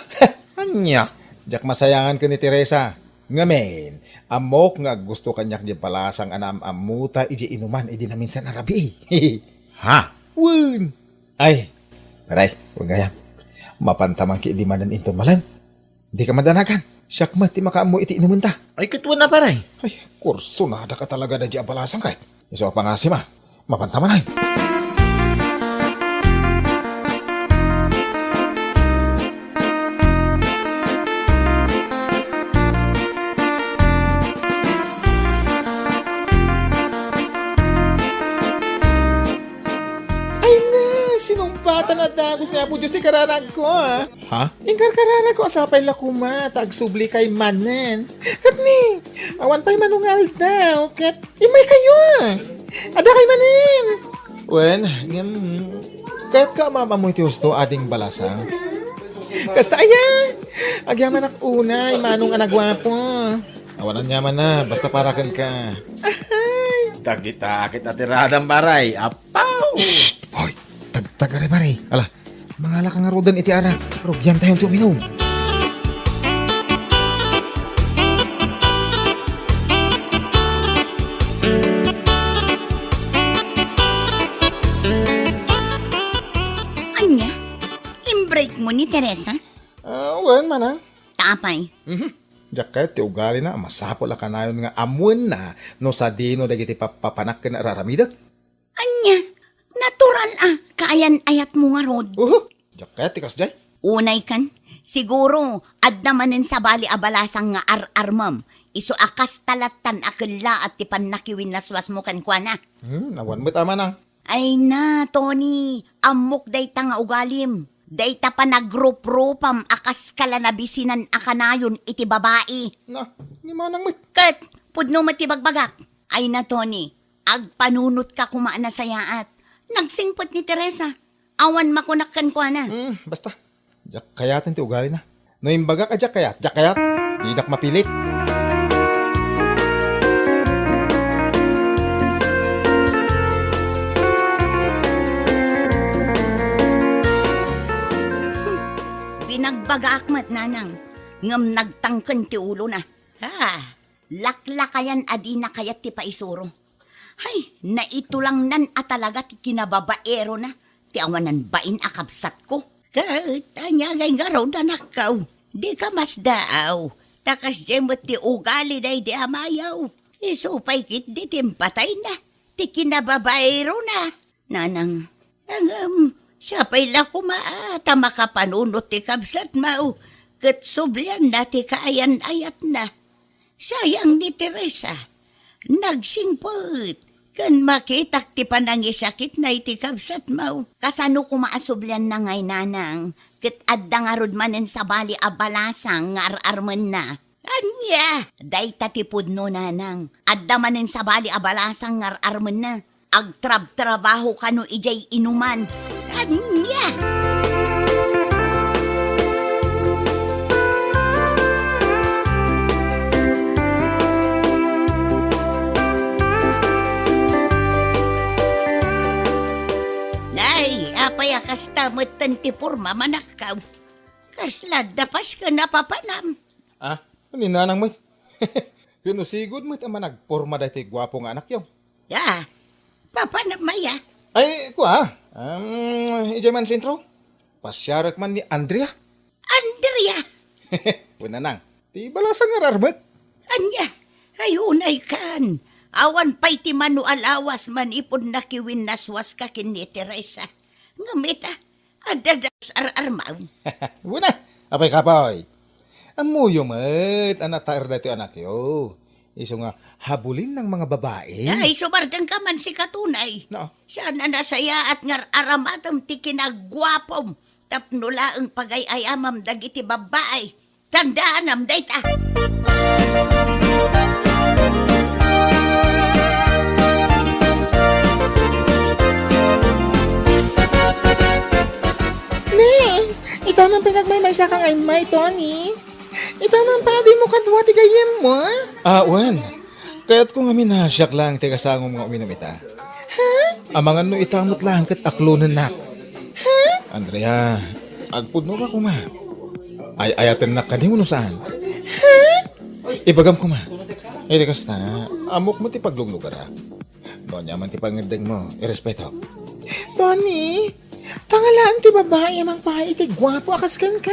Ania? Diak masayangan ken ni Teresa. Ngamin, ammok nga aggusto kaniak di balasang a naam-ammota iti inuman idi naminsan a rabii. Ha? Wen. Ay, pare, wen gayam. Mapanta man ki idi manen inton malem. Dika madanagan. Siak met ti makaammo iti inumenta. Ay, ket wen a, pare. Ay, kursunada ka talaga daydi a balasang ket. Isu a pangasim a. Mapanta man ay. Ay na, sinumpatan a dagus ni Apo Dios ti kararagko, a. Ha? Inkarkararagko a sapay la koma ta agsublikay manen. Ket ni, awan pay mano nga aldaw, ket immaykayo, a. Adakay manen. Wen, ngem, kayatko a maam-ammo iti husto, ading balasang? Kasta aya, agyamanak unay, manong a naguapo. Awan aniamanna, basta para kenka. Ahay! Dagita ket atiradam, pare. Apaw! Shh! Hoy! Tagtagari, pare. Ala, mangalaka ngaruden iti arak. Rugiantayon ti uminum. Ania? Imbreakmo ni Teresa? Ah, wen, manang. Ta apay? Mhm. Diak kayat ti ugalina a masapul a kanayon nga ammoenna no sadino dagiti pappapanak ken ar-aramidek. Ania? Natural a kaayan-ayatmo ngarud. Uhu, diak kayat ti kasdiay. Unay kan, siguro, adda manen sabali a balasang nga ar-armem, isu a kasta lattan a kellaat ti pannakiwinnaswasmo kenkuana. Hmm, awan met a manang. Ay na, Tony, ammok dayta nga ugalim. Dayta panagruprupam a kaskala nabisinan a kanayon iti babai. Na, ni manang met. Ket, pudno met ti bagbagak. Ay na, Tony, agpanunotka koma a nasayaat. Nagsingpet ni Teresa. Awan makunak kenkuana. Hmm, basta. Diak kayaten ti ugalina. No imbagak a diak kayat, diak kayat. Dinak mapilit. Binagbagaak met, nanang, ngem nagtangken ti ulona. Ha, laklakayan a dina kayat ti paisuro. Hay, naitulangnan a talaga ti kinababaerona ti awanan bain a kabsatko. Ket ania ngay ngarud, anakko? Dika masdaaw, ta kasdiay met ti ugali daydi amayo. Isu pay ketdi ti impatayna ti kinababaerona. Nanang, ngem, sapay la koma a ta makapanunot ti kabsatmo, ket sublianna ti kaayan-ayatna. Sayang ni Teresa. Nagsingpet ken makitak ti panangisakitna iti kabsatmo. Kasano koma a sublianna ngay, nanang, ket adda ngarud manen sabali a balasang nga ar-armenna? Ania? Dayta ti pudno, nanang. Adda manen sabali a balasang nga ar-armenna. Agtrabtrabaho kano idiay inuman. Ania? Nay, apay a kasta metten ti pormam, anakko? Kasla adda pasken a papanam. Ah, ni nanang met. Ken no sigud met a managporma daytoy guapo nga anakyo. Ya, papanam aya? Ay, kua, um, idiay man sentro. Pasiarek man ni Andrea. Andrea? Wen, nanang, ti balasang nga ar-armek. Ania? Ay, unay kan. Awan pay ti mano a lawas manipud nakiwinnaswaska ken ni Teresa. Ngem ita, adda dagus ar-armaw. Wen a, apay kapoy? Ammoyo met a nataer daytoy anakyo. Isu nga habulin ng mga babae. Ay, sumargangka man sika tunay. No. Saan a nasayaat nga ar-aramatem ti kinaguapom tapno laeng pagay-ayamam dagiti babae. Tandaanam dayta. Ne, ita man pay nagmaymaysa ka nga immay, Tony. Ita man pay a dimo kadua ti gayyemmo, a? Ah, wen. Kayatko ngamin a siak laeng ti kasangom nga uminum ita. Ha? Amangan no ita met laeng ket aklonennak. Ha? Andrea, agpudno ka koma. Ay-ayatennak kadi wenno saan? Ha? Ibagam koma. Iti kasta, ammok met ti pagluglugarak. No ania man ti pangngeddengmo, irespeto. Tony, tangalaen ti babae a mangpaay iti guapo a kas kenka.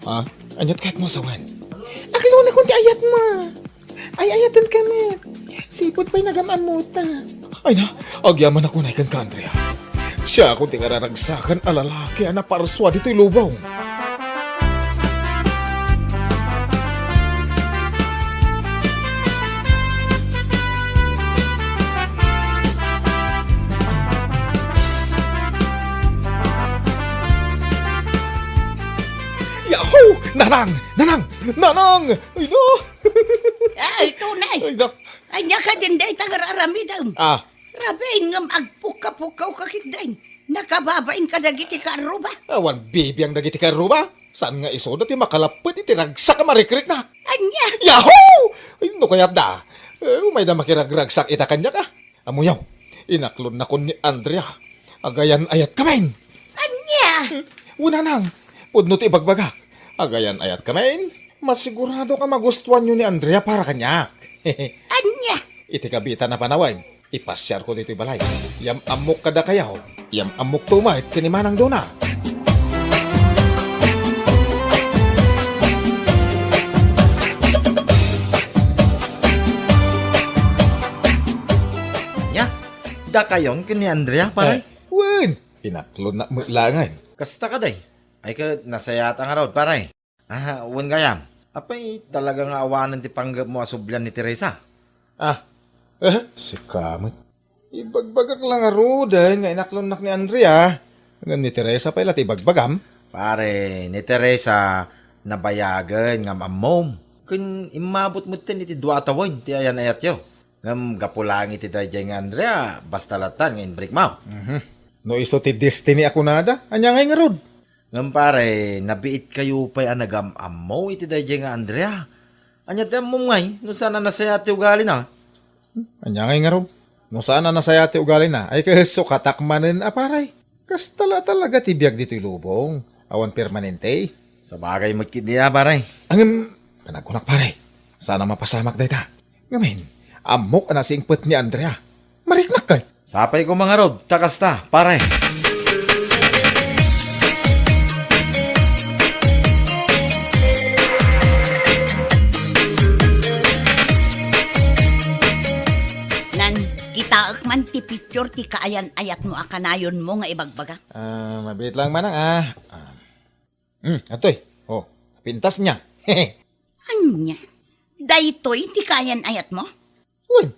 Ha? Aniat kayatmo a sawen? Aklonakon ti ayatmo. Ay-ayatenka met. Sipud pay nagam-ammota. Ay na, agyamanak unay kenka, Andrea. Siakon ti kararagsakan a lalaki a naparsua ditoy lubong. Yahoo! Nanang! Nanang! Nanang! Ay, no! Ay, tunay. Ay, nak- Ania kadin dayta nga ar-aramidem? Ah. Rabiin ngem agpukka-pukkawka ketdin. Nakababain kadagiti karruba. Awan bibiang dagiti karruba. Saan nga isuda ti makalappet iti ragsak a marikriknak? Ania? Yahoo! Ay, no kayatda? Eh, umayda makiragragsak ita kaniak, a. Ammoyo, inaklonnakon ni Andrea. Agayan-ayatka manen. Ania? Wen, nanang, pudno ti ibagbagak. Agayan-ayatka manen. Masiguradok a magustuanyo ni Andrea para kaniak. Ania? Iti kabiitan a panawen, ipasiarko ditoy balay. Yam-ammok kadakayo. Yam-ammokto met ken ni Manang Dona. Ania? Dakayon ken ni Andrea, pare? Eh, wen, inaklonnak met laengen. Kasta kadi? Ay, ket nasayaat ngarud, pare. Ah, wen gayam. Apay, talaga nga awanen ti panggepmo a sublian ni Teresa? Ah, eh, sika met. Ibagbagak la ngaruden nga inaklonnak ni Andrea. Ngem ni Teresa pay la ti ibagbagam? Pare, ni Teresa, nabayagen nga am-ammom. Ken immabut metten iti dua a tawen ti ayan-ayatyo. Ngem gapu laeng iti daydiay nga Andrea, basta latta nga inbrikmo. Mhm. No isu ti destiny a kunada, ania ngay ngarud? Ngem pare, nabiitkayo pay a nagam-ammo iti daydiay nga Andrea. Ania ti ammom ngay no saan a nasayaat ti ugalina? Hmm, ania ngay ngarud? No saan a nasayaat ti ugalina, ay ket sukatak manen a pare. Kasta la talaga ti biag ditoy lubong. Awan permanente. Sabagay met ketdi a, pare. Ngem, panagkunak, pare. Saan a mapasamak dayta. Ngamin, ammok a nasingpet ni Andrea. Mariknak kay? Sapay koma ngarud, ta kasta, pare. Nan, kitaek man ti picture ti kaayan-ayatmo a kanayonmo nga ibagbaga. Ah, mabiit lang manang, ah. Ah. Hmm, atoy. Oh, pintas niya. Ania? Daytoy ti kaayan-ayatmo? Wen,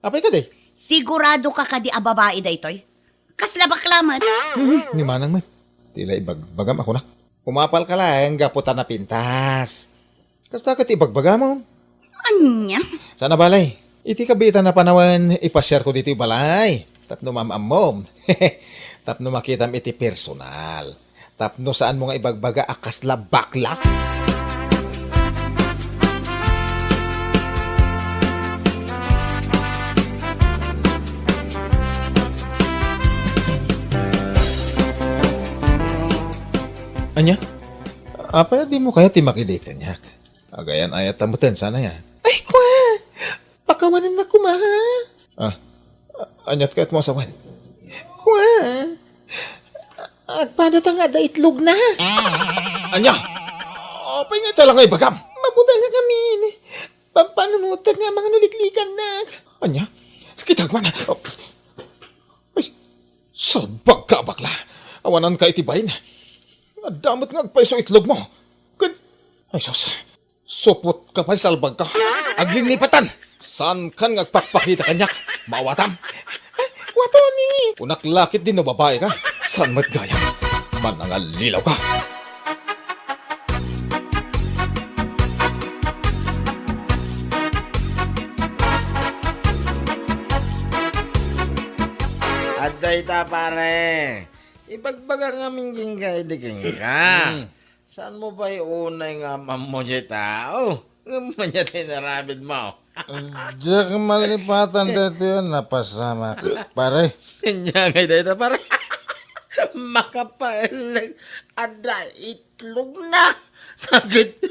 apay kadi? Sigurado ka kadi a babae daytoy? Kasla bakla met. Hmm, ni manang met. Ti la ibagbagam a kunak. Umapal ka laeng gapu ta napintas. Kasta ket ti ibagbagam. Ania? Sana balay. Iti kabiitan a panawen, ipasiarko ditoy balay. Tapno maam-ammom. Tapno makitam iti personal. Tapno saanmo nga ibagbaga a kasla bakla. Ania? Apay a dimo kayat ti makidate kaniak? Agayan-ayat ta metten, sana ya. Ay, kwa! Pakawanennak koma, ha? Ah, a-, aniat kayatmo a sawen? Kwa! Agpadata nga adda itlogna. Ania? Apay nga ita la nga ibagam? Mabutengak ngamin. Pampanunotek nga manganuliklikannak. Ania? Kitak man. Ay, salbag ka, bakla. Awanan ka iti bain. Adda met nga agpayso itlogmo. Ken, ay, sus. Supot ka pay, salbag ka. Aglinglipatan. Saankan nga agpakpakita kaniak? Maawatam? Kua, Tony! Kunak la ketdi no babaika. Saan met gayam? Manangallilaw ka. Adda ita, pare. Ibagbaga ngamin kenka idi kenka. Hmm. Saanmo pay unay nga am-ammo diay tao? Ngem ania ti inaramidmo? Diak malipatan daytoy a napasamak, pare. Ania ngay dayta, pare? Makapaelleng, adda itlogna. Sakit.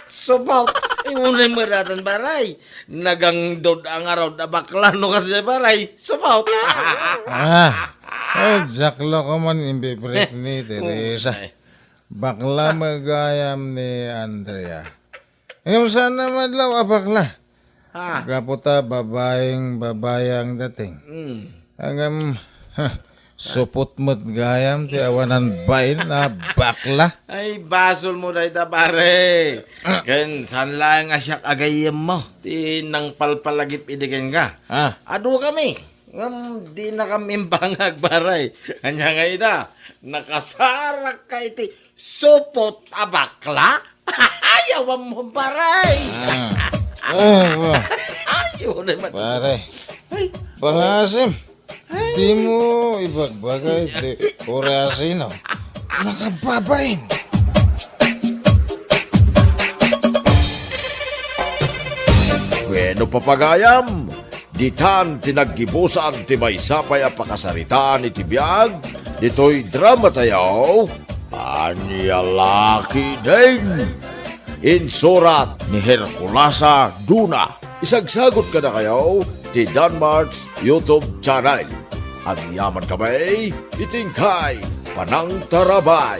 Supot. Unay met daytan, pare. Nagangdod a ngarud a bakla no kasdiay, pare. Supot. Ah, eh, diak la koman imbibirik ni Teresa. Unay. Bakla met gayam ni Andrea. Ngem saan a madlaw a bakla. Ah. Gapu ta babaeng babai ang dating. Mm. Ngem, supot met gayam ti awanan bain a bakla. Ay, basolmo dayta, pare. Ah. Ken saan laeng a siak a gayyemmo ti nangpalpalagip idi kenka. Ah. Adu kami. Ngem dinakam imbangag, pare. Ania ngay ita? Nakasarakka iti supot a bakla? Ay, awan mo, pare. Ah. Ah, wa. Ay, unay met. Pare. Ay. Pangasim. Ay. Dimo ibagbaga iti orasino. Nakababain. Bueno, papagayam, ditan ti naggibusan ti maysa pay a pakasaritaan iti biag ditoy drama tayo, Ania La Ketdin. Insurat ni Herculasa Duna. Isagsagut kadakayo ti Danmart's YouTube channel. Agyaman kami iti inkay panangtarabay.